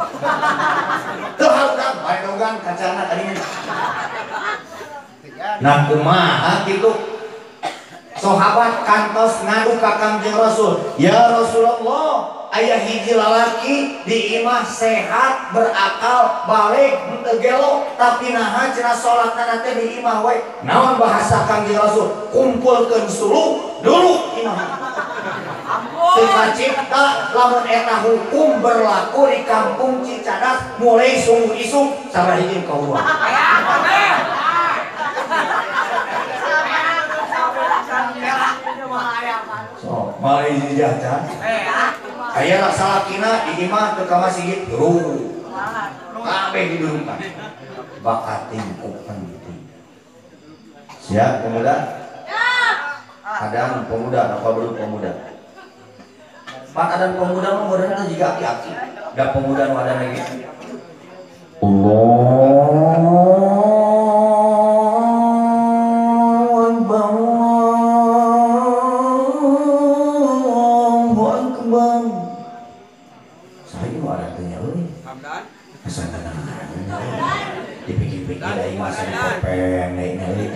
Teu harudang baedogan kacana tadinya. Nah kumaha kitu? Sahabat kantos ngadu ka Kangjeng Rasul. Ya Rasulullah, aya hiji lalaki di imah sehat, berakal, balik, henteu gelo, tapi naha cenah salatna teh di imah we. Naon bahasa Kangjeng Rasul? Kumpulkeun suluk, duluk imah. Teu cipta lamun eta hukum berlaku di kampung Cicadas mulai sungguh isuk sabaraha hiji kahuruan. So, malah hiji jajan. Aya salakina di imah teu ka masjid duruk. Kabeh didurukan. Bakat tingkup penting. Siap pemuda? Kadang pemuda, apa belum pemuda? Pak adan pemuda mah modernna juga aki-aki. Da pemuda nu adan lagi. Allahu Akbar. Allahu Akbar. Saya nu adan teh nya euy. Asa dipikir-pikir aing masa dikopen deui nya euy.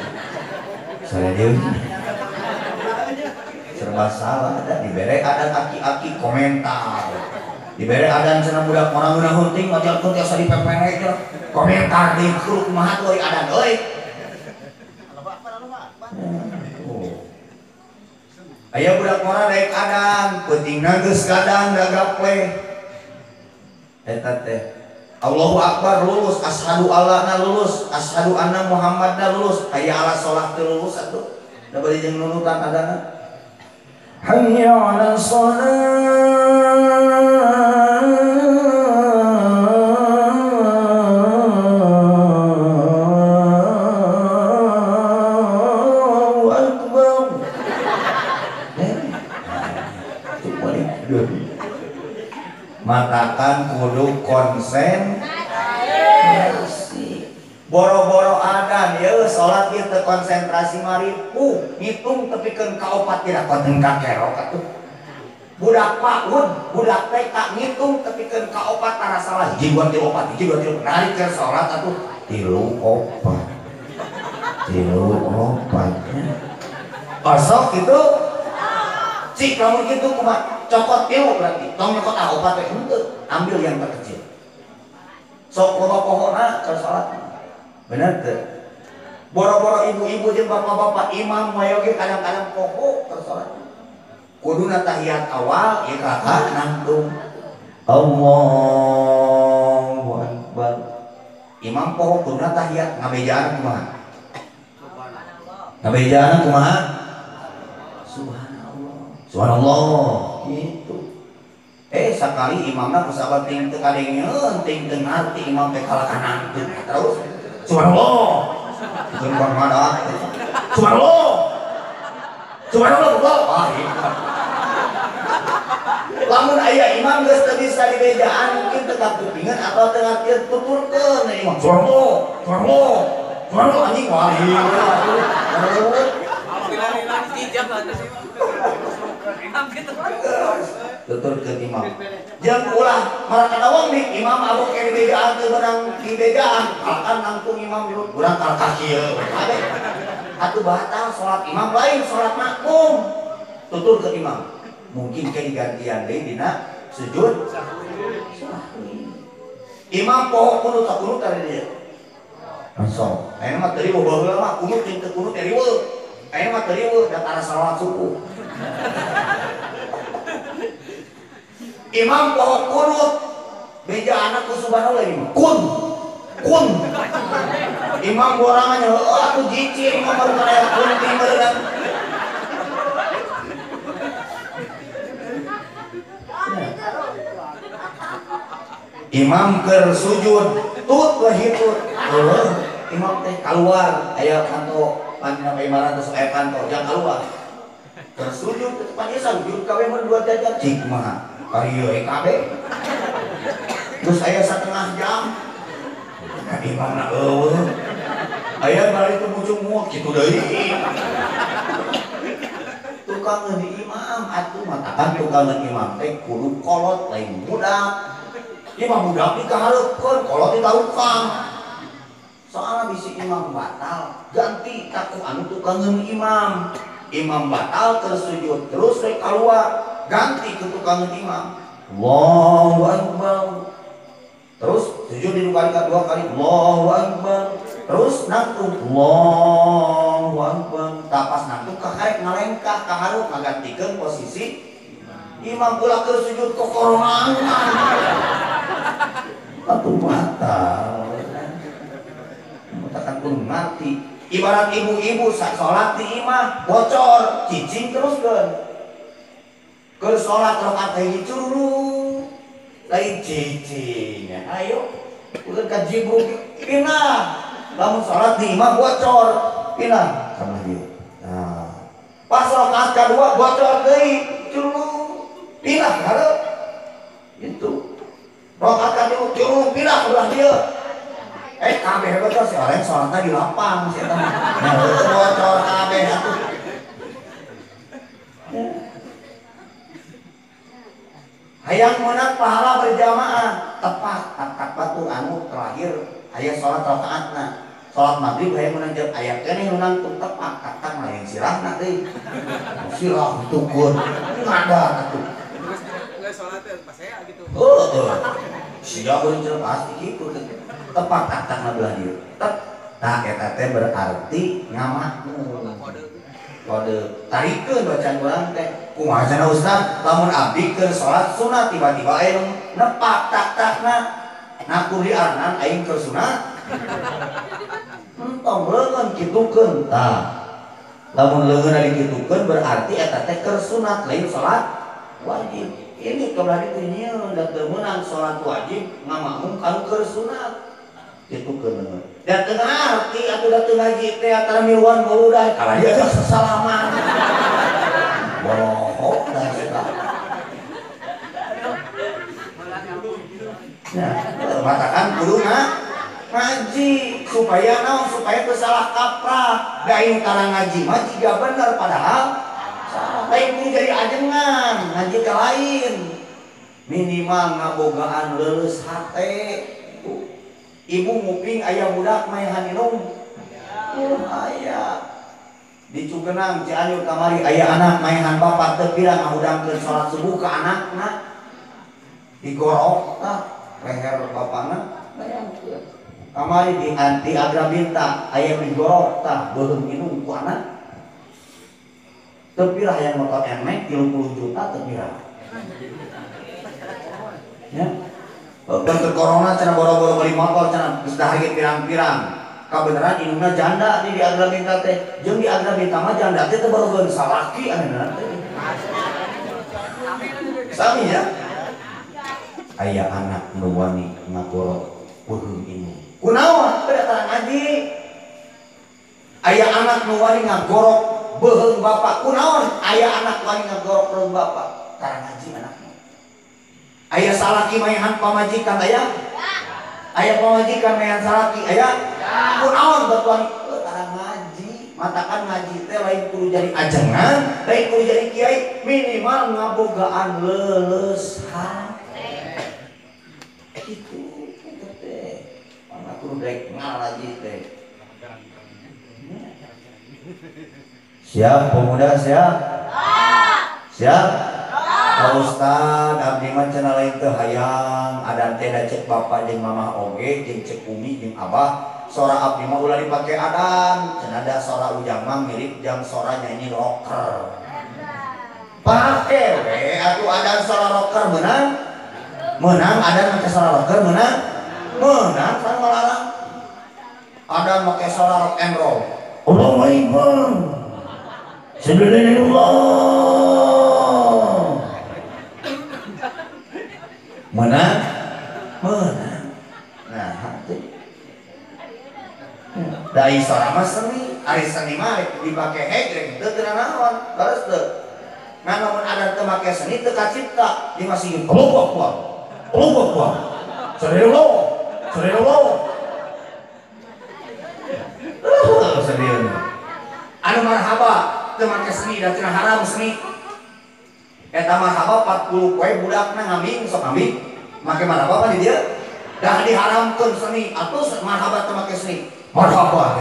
Saya deui. Serba salah ada dibere adan aki-aki komentar. Dibere adan cenah budak orang geuna hunting ngajalkeun tiasa dipepene cenah. Komentar di kudu kumaha tuh adan euy. Aya budak orang rek adan, peutingna geus kadang dagaple. Eta teh Allahu Akbar lulus, asyhadu alla na lulus, asyhadu anna Muhammadna lulus, aya ala sholat teu lulus atuh. Da bari jeung nunutan adana. Hayya 'ala shalah. Akbar. Matakan kudu konsentrasi. Boro-boro adan ye salat ieu teu konsentrasi maripu ngitung tepikeun ka opat tidak konten ka kerok atuh. Budak PAUD, budak TK ngitung tepikeun ka opat tara salah hiji 2 3 4 hiji 2 3 narik keur salat atuh 3 4 3 4. Osok kitu cik lamun kitu kumaha cokot tilu berarti tong nyokot ah opat we henteu ambil yang terkecil. Sok loba pohona keur salat. Bener teu? Boro-boro ibu-ibu jeung bapak-bapak imam wae oge kadang-kadang poho keur salat. Kuduna tahiyat awal ieu kakak nangtung. Allahu Akbar. Imam poho kuduna tahiyat ngabejaan kumaha? Ngabejaan kumaha? Subhanallah. Subhanallah gitu. Sakali imamna ku sahabat ting teu kadengeun, ting teu ngarti imam teh kalahkan nangtung terus. Subhanallah. Bukan mana? Subhanallah. Subhanallah goblok. Ah, lamun aya imam geus teu bisa dibejaan mungkin teu kapupingan atau teu ngartieun tuturkeun imam. Subhanallah. Subhanallah. Subhanallah anjing wah. Tuturkeun imam. Jeung ulah marakan awang nih imam abok ke dibejaan teu meunang dibejaan akan nangtung imam urang kalkah kieu kabeh. Atuh batal salat imam lain salat makmum. Tuturkeun imam. Mungkin ke digantian deui dina sujud sahwi. Imam poho kunut kunut tadi dia. Langsung. Ayeuna mah teu riweuh baheula mah kunut jeung teu kunut teh riweuh. Ayeuna mah teu riweuh da tara salat subuh. Imam poho kunut beja anak ku subhanallah ini kun kun imam borangannya heuh atuh jicir imam baru kana kun timeureun. Imam keur sujud tut we hitut heuh imam teh kaluar aya kanto panjang 500 aya kanto jang kaluar keur sujud teh panjang sujud kawe mun dua jajar cik mah. Karieu EKB. Geus aya satengah jam. Nah, imamna eueuh. Aya bari teu muncul muak kitu deui. Tukangeun imam atuh matakan tukangeun imam teh kudu kolot lain budak. Imam budak dikahareupeun, kolot ditarukang. Soalna bisi imam batal, ganti taku anu tukangeun imam. Imam batal keur sujud terus rek kaluar, ganti ke tukangeun imam. Allahu Akbar. Terus sujud di dua kali, Allahu Akbar. Terus nangtung, Allahu Akbar. Tapas nangtung kakarek ngalengkah kahareup ngagantikeun posisi imam ulah keur sujud kokorongan. Atuh batal. Matakan kudu ngarti. Ibarat ibu-ibu salat di imah bocor, cicing teruskeun. Keur salat rakaat hiji curung. Lain cicing. Ayo, ulah ka jibruk pindah. Lamun salat di imah bocor, pindah ka dieu. Nah, pas rakaat kadua bocor deui, curung, pindah ka hareup. Itu. Rakaat katilu curung pindah ka belah dieu. Kabeh bocor si orang salatna di lapang si eta mah. Nah, bocor kabeh atuh. Hayang meunang pahala berjamaah, tepat tak batur anu terakhir aya salat rakaatna. Salat maghrib hayang meunang jam aya keneh nu nangtung tepat tak lain sirahna deui. Sirah ditukur ngada atuh. Enggak salat teh pas saya gitu. Heeh. Sia beureun pasti kitu tepat tak belah dieu. Tek. Tah eta teh berarti ngamakmur. Kode tarikeun bacaan urang teh. Kumaha cenah ustaz? Lamun abdi keur salat sunat tiba-tiba aya nu nepak tak-takna. Nakur di aranan aing keur sunat. Entong leungeun kitukeun tah. Lamun leungeun dikitukeun berarti eta teh keur sunat lain salat wajib. Ini kebelah ditu nyieun da teu meunang salat wajib ngamakmum kanu keur sunat. Kitukeun leungeun. Da teu ngarti atuh da teu ngaji teh antara miluan muludah kalah dia teh sesalaman. Bohong dah sudah. Nah, matakan kudu ngaji supaya naon supaya teu salah kaprah. Da aing tara ngaji mah jiga bener padahal salah. Lain kudu jadi ajengan, ngaji ka lain. Minimal ngabogaan leuleus hate. Ibu nguping aya budak maehan inung. Aya. Di Cugenang Cianjur kamari aya anak maehan bapak teu pira ngahudangkeun salat subuh ka anakna. Digorok tah leher bapakna bayangkeun. Kamari di anti Agrabinta aya digorok tah beuheung inung ku anak. Teu pira hayang motor NMAX 30 juta teu pira. Ya. Bentuk corona cenah boro-boro beli motor cenah geus dahar ge pirang-pirang. Kabeneran indungna janda di Agrabinta teh. Jeung di Agrabinta mah janda teh teu barogeun salaki anehna teh. Sami ya. Aya anak nu wani ngagorok beuheung indung. Kunaon? Beda tara ngaji. Aya anak nu wani ngagorok beuheung bapak. Kunaon? Aya anak wani ngagorok beuheung bapak. Tara ngaji anakna. Aya salaki maehan pamajikan aya? Aya pamajikan maehan salaki aya? Kunaon batuan tara ngaji. Matakan ngaji teh lain kudu jadi ajengan, lain kudu jadi kiai, minimal ngabogaan leuleus hate. Kitu eta teh. Mangga kudu rek ngalaji teh. Siap pemuda siap? Siap? Pak Ustad, abdi mah cenah lain teu hayang, adan teh da cek bapak jeung mamah oge, jeung cek umi jeung abah, sora abdi mah ulah dipake adan, cenah da sora ujang mah mirip jang sora nyanyi rocker. Pake we atuh adan sora rocker meunang? Meunang adan make sora rocker meunang? Meunang kan ngalarang. Adan make sora rock and roll. Allahu Akbar. Subhanallah. Menang? Menang. Nah, hati. Dari sora mah seni, ari seni mah dipake heg teu teu naon, terus teu. Ngan lamun adan teu make seni teu kacipta, di masih Allahu Akbar. Allahu Akbar. Serius serius. Serius. Anu marhaba teu make seni da cenah haram seni. Eta marhaba 40 poe budakna ngambing sok ngambing. Make marhaba apa di dieu? Dah diharamkeun seni atuh marhaba teu make seni. Marhaba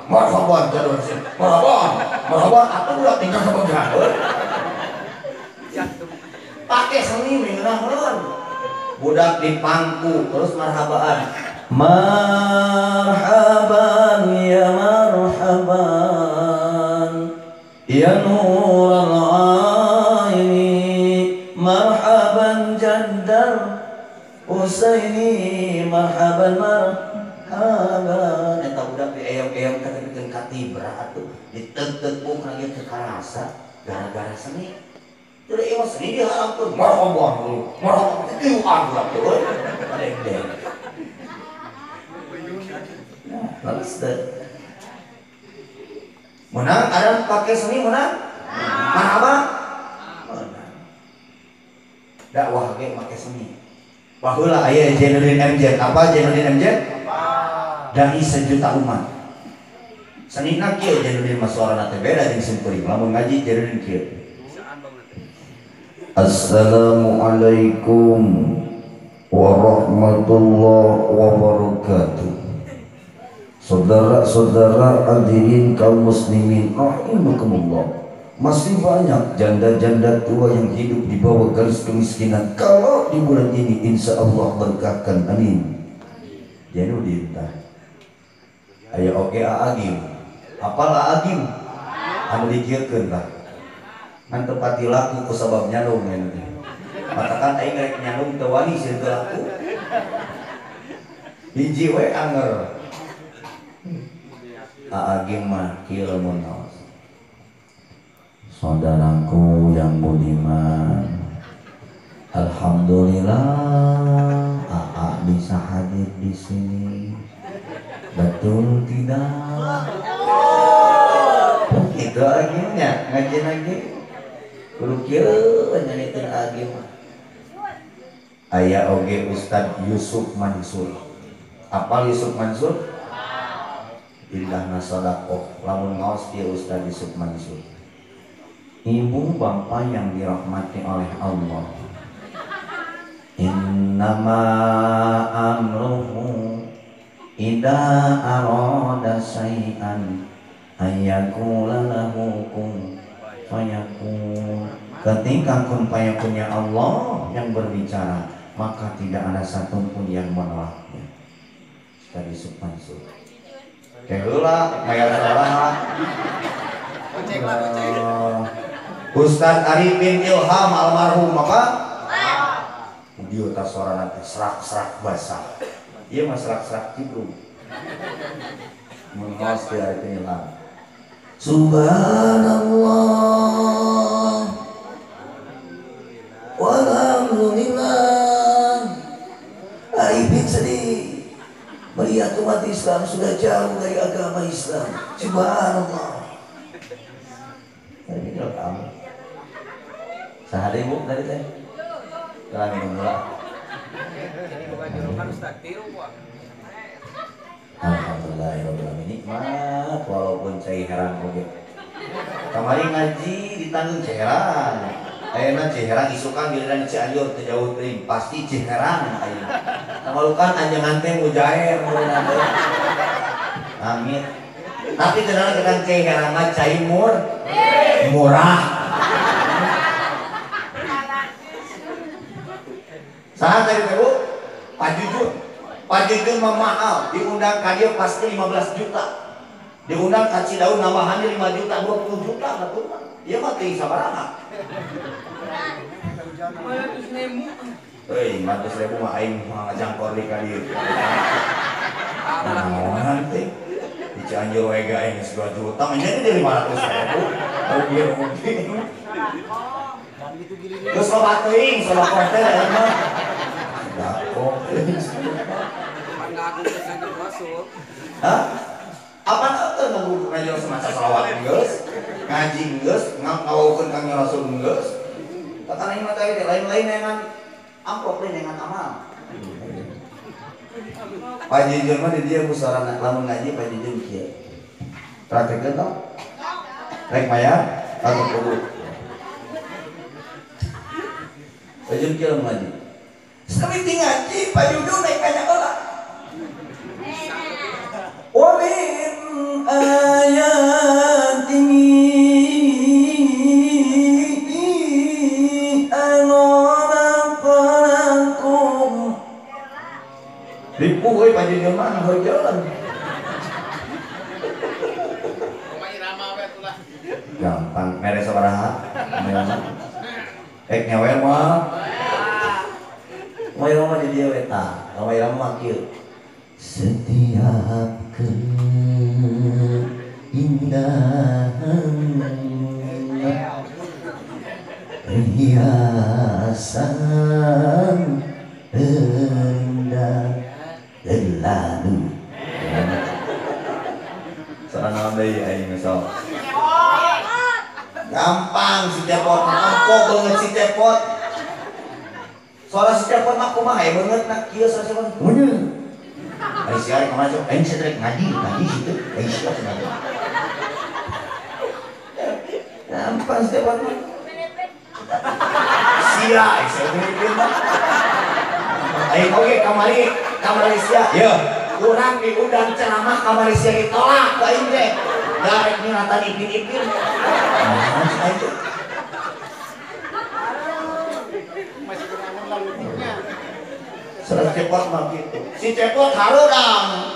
marhaba jadon sih. Marhaba marhaba atuh budak tinggal sabagian. Pake seni meunaheun. Budak dipangku terus marhabaan. Marhaban ya marhaban ya nural aini marhaban jaddar Husaini marhaban marhaban. Eta budak dieyong-eyong katepikeun katibra atuh diteuk-teuk lagi teu karasa gara-gara seni. Jadi ieu seni diharamkeun marhaban marhaban ieu budak teh euy deng-deng. Bagus deh. Menang ada pakai seni menang? Marhaba? Menang. Dakwah ge make seni. Baheula aya Jainuddin MZ. Apa Jainuddin MZ? Dai sejuta umat. Senina kieu Jainuddin mah suarana teh beda jeung simkuring. Lamun ngaji Jainuddin kieu. Assalamualaikum warahmatullahi wabarakatuh. Saudara-saudara hadirin kaum muslimin rahimakumullah. Masih banyak janda-janda tua yang hidup di bawah garis kemiskinan. Kalau di bulan ini insya Allah berkahkan, amin. Jainuddin tah. Aya oge Aagim. Apal Aagim? Anu dikirkeun tah. Ngan teu pati laku ku sabab nyalung nya teh. Matakan aing rek nyalung teu wani sieun teu laku. Hiji we anger. Aagim mah kieu lamun naos. Saudaraku yang budiman, alhamdulillah Aa bisa hadir di sini. Betul tidak? Gitu agimnya, ngaji lagi. Kudu kieu nyariteun agim. Aya oge Ustad Yusuf Mansur. Apal Yusuf Mansur? Indahna sedekah lamun ngaos kieu Ustad Yusuf Mansur. Ibu bapak yang dirahmati oleh Allah, innama amruhu idza arada syai'an ayyakula lahu kun fayakun. Ketika kun fayakunnya Allah yang berbicara, maka tidak ada satupun yang menolaknya. Ustaz Yusuf Mansur. Keheula mayar salah. Ustaz Arifin Ilham almarhum apa? Dia tas suara nanti serak-serak basah. Iya mah serak-serak cibrung. Mengawas di Arifin Ilham. Subhanallah walhamdulillah. Arifin sedih melihat umat Islam sudah jauh dari agama Islam. Subhanallah. Arifin Ilham. Sehari bu tadi teh. Telah minum gula. Alhamdulillahirobbilalamin, nikmat walaupun cai herang oge. Kamari ngaji ditanggung cai herang. Ayeuna cai herang isukan giliran Cianjur teu jauh teuing pasti cai herang ayeuna. Tamalukan anjeungan teh mujair meureunna teh. Amin. Tapi tenang dengan cai herang mah cai murah. Saha tadi teh Bu? Pak Jujun. Pak Jujun mah mahal, diundang ka dieu pasti 15 juta. Diundang ka Cidaun nambahannya 5 juta, 20 juta betul mah. Ieu mah teuing sabaraha. 500.000. Euy, 500.000 mah aing mah ngajangkor di ka dieu. Naon teh? Di Cianjur we ge aing geus 2 juta, nya di 500.000. Rugi-rugi. Geus loba teuing, sedekah teh aing mah. Sedekah. Hah? Apaan teu nganggo ngaji maca selawat geus, ngaji geus, ngawaukeun ka Rasul geus. Tatan aing mah teh lain-lain dengan amplop lain dengan amal. Pak Jujun mah di dieu ku sorana lamun ngaji Pak Jujun kieu. Praktekeun tong. Rek mayar atau kudu. Pak Jujun kieu lamun ngaji. Samiti ngaji Pak Jujun naik banyak heula. Wa min ayatihi an khalaqakum. Ripuh euy Pak Jujun mah heujeun. Gampang mere sabaraha? Ek nyawer mah. Moal mah di dieu we tah. Moal mah kieu. Setiap keindahan perhiasan rendah terlalu. Salah naon deui aing misal. Gampang si cepot, angko banget si cepot. Suara si cepot mah kumaha aya beungeut na kieu suara cepot. Beungeut. Ai sia rek kumaha sok? Aing sia rek ngaji, ngaji situ. Ai sia ngaji. Gampang si cepot mah. Sia ai sia teh mah. Aing oge kamari ka Malaysia. Yeuh, urang diundang ceramah ka Malaysia ditolak ku aing teh. Darek nyuratan ipin-ipin. Nah, itu. Masih kurang lalutiknya. Suara cepot mah gitu. Si cepot hareudang.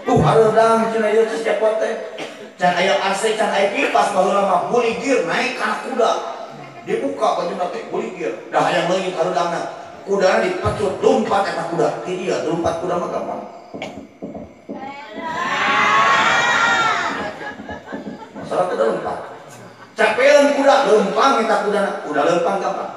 Tuh hareudang cenah ieu si cepot teh. Can aya AC, can aya kipas baheula mah buligir naik kana kuda. Dibuka bajuna teh buligir. Dah hayang leungit hareudangna. Kudana dipecut lompat eta kuda. Ti dieu lompat kuda mah gampang. Masalah kuda lompat. Capeun kuda lempang eta kudana, kuda lempang gampang.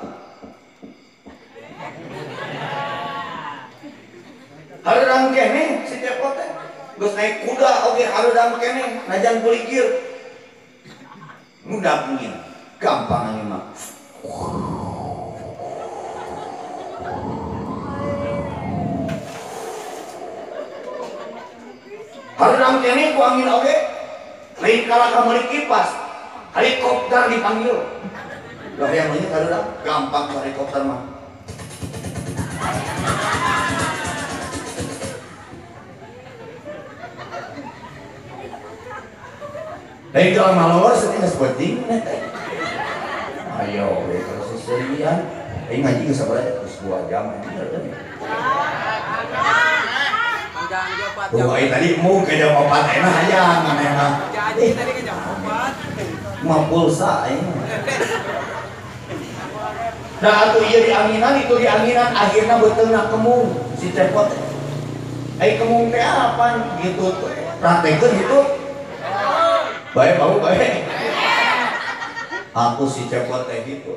Hareudang keneh si cepot teh. Geus naik kuda oge hareudang keneh najan buligir. Ngudak angin. Gampang angin mah. Hareudang keneh ku angin oge. Lain kalah ka meuli kipas. Helikopter dipanggil. Lah yang leungit hareudang gampang helikopter mah. Lain kalau malor sedih geus penting teh. Ayo we terus seserian. Aing ngaji geus sabaraha geus 2 jam anjing. Tuh aing tadi mau ke jam 4 enak hayang maneh mah. Jadi tadi ke jam 4. Mah pulsa aing. Nah atuh ieu dianginan itu dianginan akhirna beuteungna kemung si cepot teh. Ai kemung teh apa gitu tuh. Praktekeun gitu. Bae bau bae. Aku si cepot teh gitu.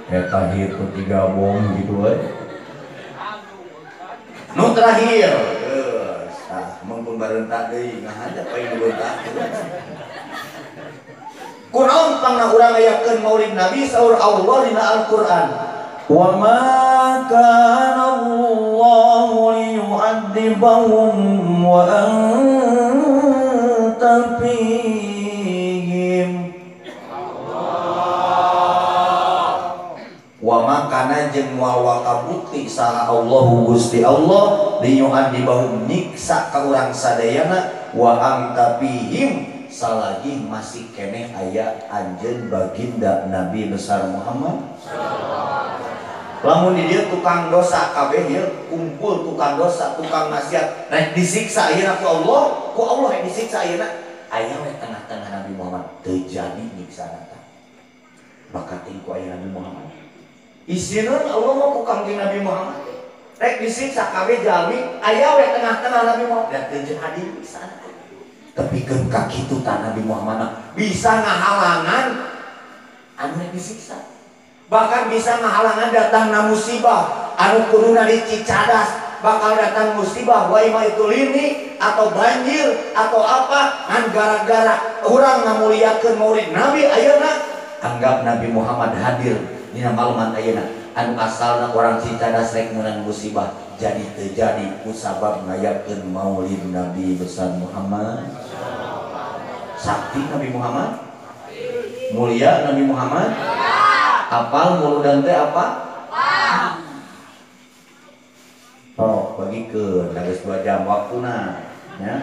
Eta hitu 3 bom gitu we. Nu terakhir. Geus tah mung barentak deui ngahaja paling dibentak. Kunaon pangna urang ayakeun Maulid Nabi saur Allah dina Al-Qur'an. Wa ma kana Allahu liyu'adzibahum wa anta fihim. Wa ma kana jeung moal wakabukti saha Allahu Gusti Allah liyu'adzibahum nyiksa ka urang sadayana wa anta fihim salagi masih keneh aya anjeun baginda Nabi besar Muhammad. Lamun di dieu tukang dosa kabeh ieu kumpul tukang dosa, tukang maksiat, rek disiksa ayeuna ku Allah rek disiksa ayeuna aya we tengah-tengah Nabi Muhammad teu jadi nyiksana tah. Bakat ku aya Nabi Muhammad. Isineun Allah mah ku Kangjeng Nabi Muhammad. Rek disiksa kabeh jalmi aya we tengah-tengah Nabi Muhammad dan teu jadi nyiksana. Tepikeun ka kitu tah Nabi Muhammad bisa ngahalangan anu rek disiksa. Bahkan bisa ngahalangan datangna musibah anu kuduna di Cicadas Bakal datang musibah waima itu lini atau banjir atau apa ngan gara-gara urang ngamuliakeun maulid Nabi ayeuna anggap Nabi Muhammad hadir dina maleman ayeuna anu asalna orang Cicadas rek meunang musibah jadi terjadi ku sabab ngayakeun maulid Nabi besar Muhammad. Sakti Nabi Muhammad, mulia Nabi Muhammad. Apal muludan teh apa? Oh, bagikeun geus 2 jam waktuna ya.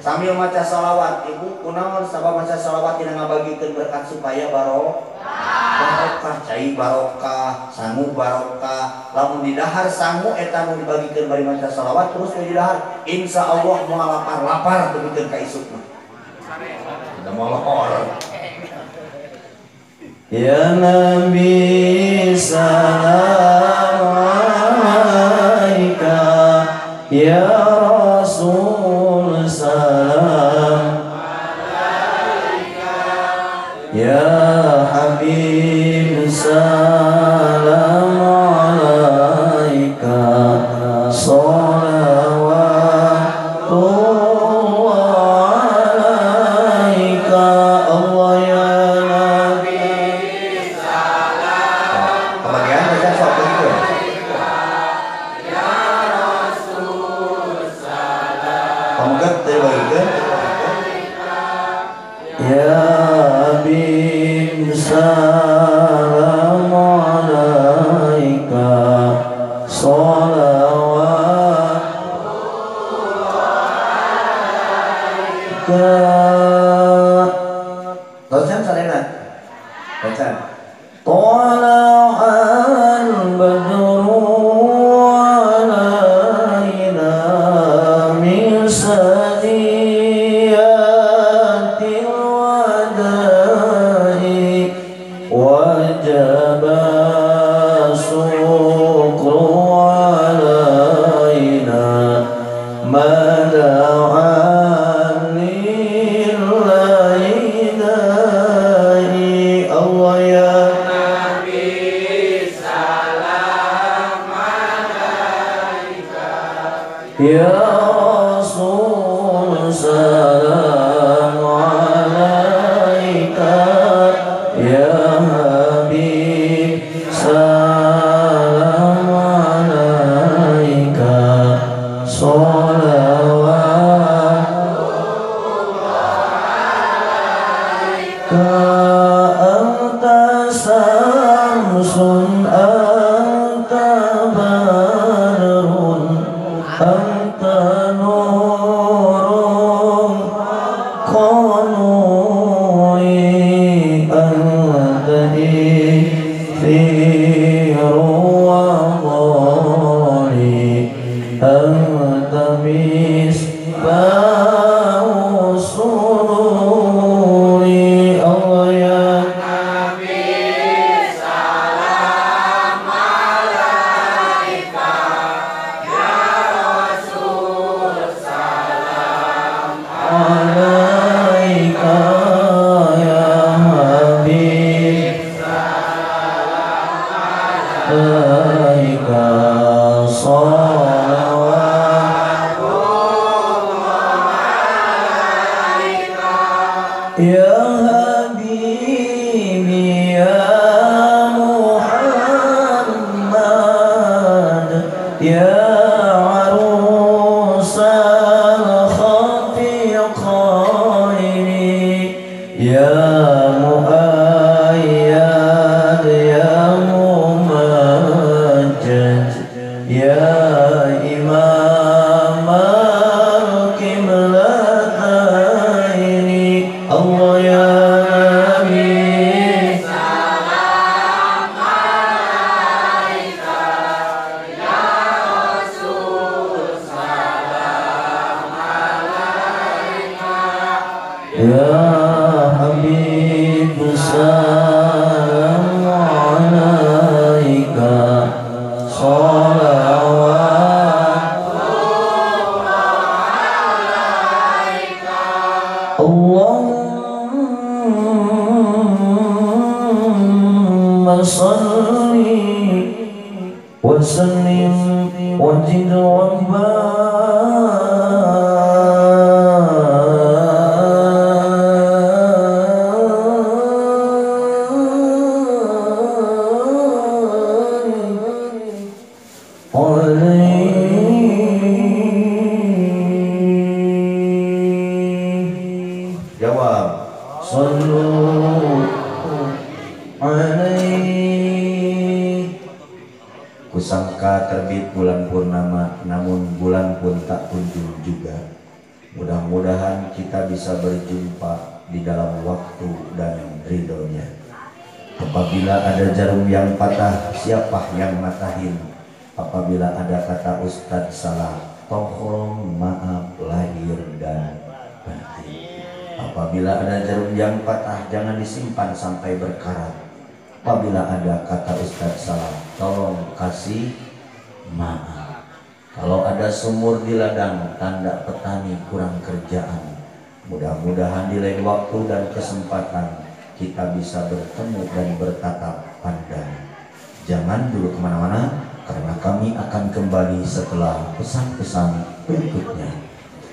Sambil maca salawat ibu kunaon sabab maca salawat dina ngabagikeun berkat supaya barokah, cai barokah, sangu barokah. Lamun didahar sangu eta nu dibagikeun bari maca salawat terus we didahar, insyaallah moal lapar-lapar tepikeun ka isuk mah. Da molor. Ya Nabi salam alaika, ya Rasul salam alaika, ya Habib salam alaika, sholawatullah alaika. Allah ya Nabi salam. Kebagian baca sok begitu. Ya Habib salam alaika, sholawat alaika. Tosan sarena. Tosan. Tala'al badru alaina min saniyatil wada'i, wajaba syukru alaina ma da'a lillahi da'i. Allah ya Nabi salam alaika, ya Rasul salam alaika, ya Habib salam alaika, sholawat alaika. Anta samsun anta badrun anta nurun qanuri, anta ithiru wa dhali, anta misbahu sururi. Allah ya Nabi salam alaika, ya Rasul salam alaika, ya Habib salam alaika, sholawat alaika. Ya Habibi ya Muhammad, ya arusal khafiqaini, ya Muayyad ya Mumajjad, ya Imam al-Qiblataini. Allah ya Nabi salam alaika, ya Rasul salam alaika, ya Habib salam alaika, sholawat alaika. Allahumma salli wa sallim وزد ربا Kusangka terbit bulan purnama, namun bulan pun tak kunjung juga. Mudah-mudahan kita bisa berjumpa di dalam waktu dan ridhonya. Apabila ada jarum yang patah, siapa yang matahin? Apabila ada kata ustadz salah, tolong maaf lahir dan batin. Apabila ada jarum yang patah, jangan disimpan sampai berkarat. Apabila ada kata ustadz salah, tolong kasih maaf. Kalau ada sumur di ladang, tanda petani kurang kerjaan. Mudah-mudahan di lain waktu dan kesempatan kita bisa bertemu dan bertatap pandang. Jangan dulu kemana-mana, karena kami akan kembali setelah pesan-pesan berikutnya.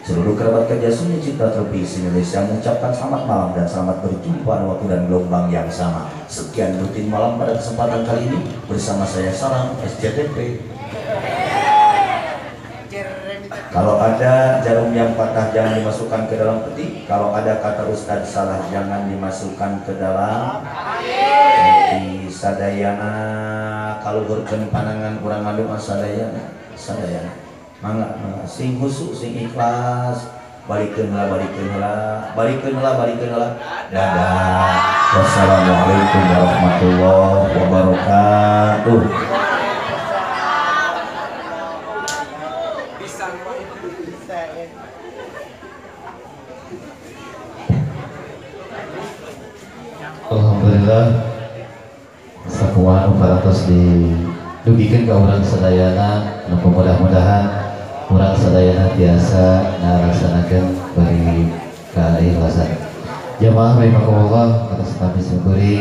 Seluruh kerabat kerja Sunyi Cipta Televisi Indonesia mengucapkan selamat malam dan selamat berjumpa di waktu dan gelombang yang sama. Sekian rutin malam pada kesempatan kali ini bersama saya Salam SCTV. Kalau ada jarum yang patah jangan dimasukkan ke dalam peti. Kalau ada kata ustadz salah jangan dimasukkan ke dalam peti. Sadayana kalau berken panangan kurang ngadu sadayana sadayana. Mangga, mangga, sing husuk, sing ikhlas, balikeun heula, balikeun heula, balikeun heula, balikeun heula. Dadah. Wassalamualaikum warahmatullahi wabarakatuh. Alhamdulillah, sakumaha nu parantos didugikeun ka urang sadayana, nu mudah-mudahan urang sadayana tiasa ngalaksanakeun bari kaikhlasan. Jamaah rahimakumullah, atas kami syukuri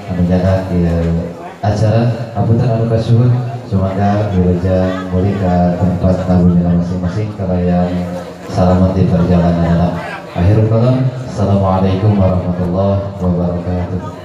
anu nyadak ieu acara apunten anu kasuhun, sumangga wilujeng mulih ka tempat nabumina masing-masing kalayan salamet di perjalanan. Akhirul kalam, assalamualaikum warahmatullahi wabarakatuh.